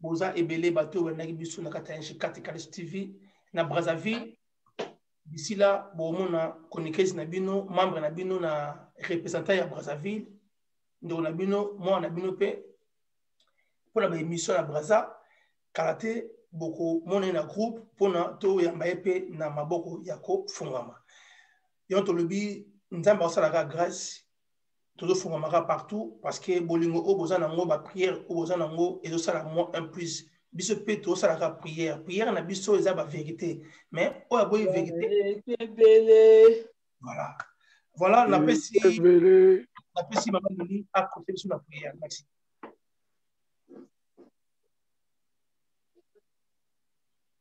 Boza ebele bato oyo bandaki biso na kati ya NG4 Kalis TV na Brazzaville. D'ici là, bomona chroniqueuse na bino, membre na bino na représentant ya Brazzaville, ndeko na bino, mwana na bino mpe mpona baémission ya Brazza. Kala te bokomona ye na groupe mpona toyamba ye mpe na maboko ya kofungwama. Yango tolobi Nzambe akosalaka grâce, tozofungamaka partout parce que bolingo oyo boza nango, baprière oyo boza nango ezosala mwa un plus. Biso mpe tozosalaka prière, prière na biso eza bavérité, mais oyo aboyi vérité. Voilà, voilà, napesi mama Lili akote biso na prière. Merci.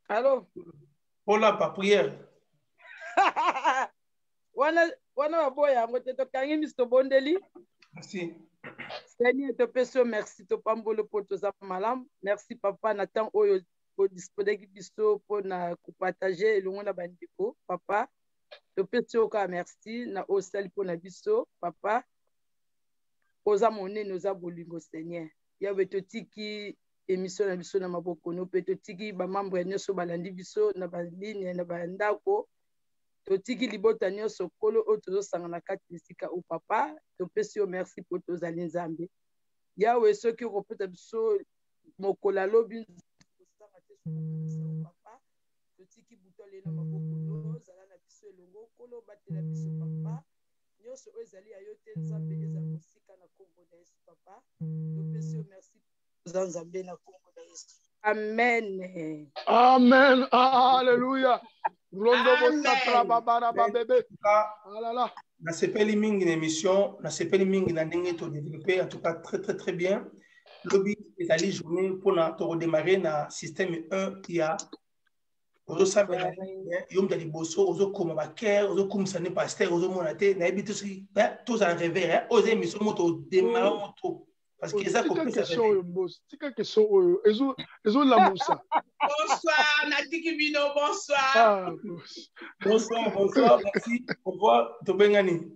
Allo. Olapa prière. Wana wana baboya yango te, tokangi miso, tobondeli. Merci. Seigneur, topesi yo merci, topamboli mpo toza malamu. Merci papa na ntango oyo odisponaki biso mpona kopartage elongo na bandeko. Papa, topesi yo kaka merci na oyo osali mpona biso. Papa, oza monene, oza bolingo. Seigneur Yawe, totiki émission na biso na maboko no, mpe totiki bamembre nyonso balandi biso na baligne na bandako, totiki libota nyonso nkolo oyo tozosangana kati esika oyo. Papa, topesi yo merci mpo tozali Nzambe. Yawe, soki okopesa biso mokolo alobi kosanga te, papa, totiki butu alei na maboko no, zala na biso elongo nkolo, batela biso papa. Nyonso oyo ezali ya yo te Nzambe, ezala mosika na nkombo na Yesu. Papa, topesi yo merci, oza Nzambe, na nkombo na Yesu, amen. Amen, alléluia. Rondo bosatra babara babebe. Alala. Nasepeli mingi na émission, nasepeli mingi na ndenge todéveloppe. En tout cas, très très très bien. Lobi ezali journée mpona tokodémarre na système 1 ya ozosambela yo moto ya liboso, ozokoma bakere, ozokumisa nde paster, ozomona te. Nayebi te soki tozala revere. Oyo eza émission moto odémarre moto parce que eza kopesa question oyo boss, tika question oyo ezolamusa. Bonsoir, natiki bino, bonsoir. Ah, boss. Bonsoir, bonsoir, merci, au revoir, tobengani.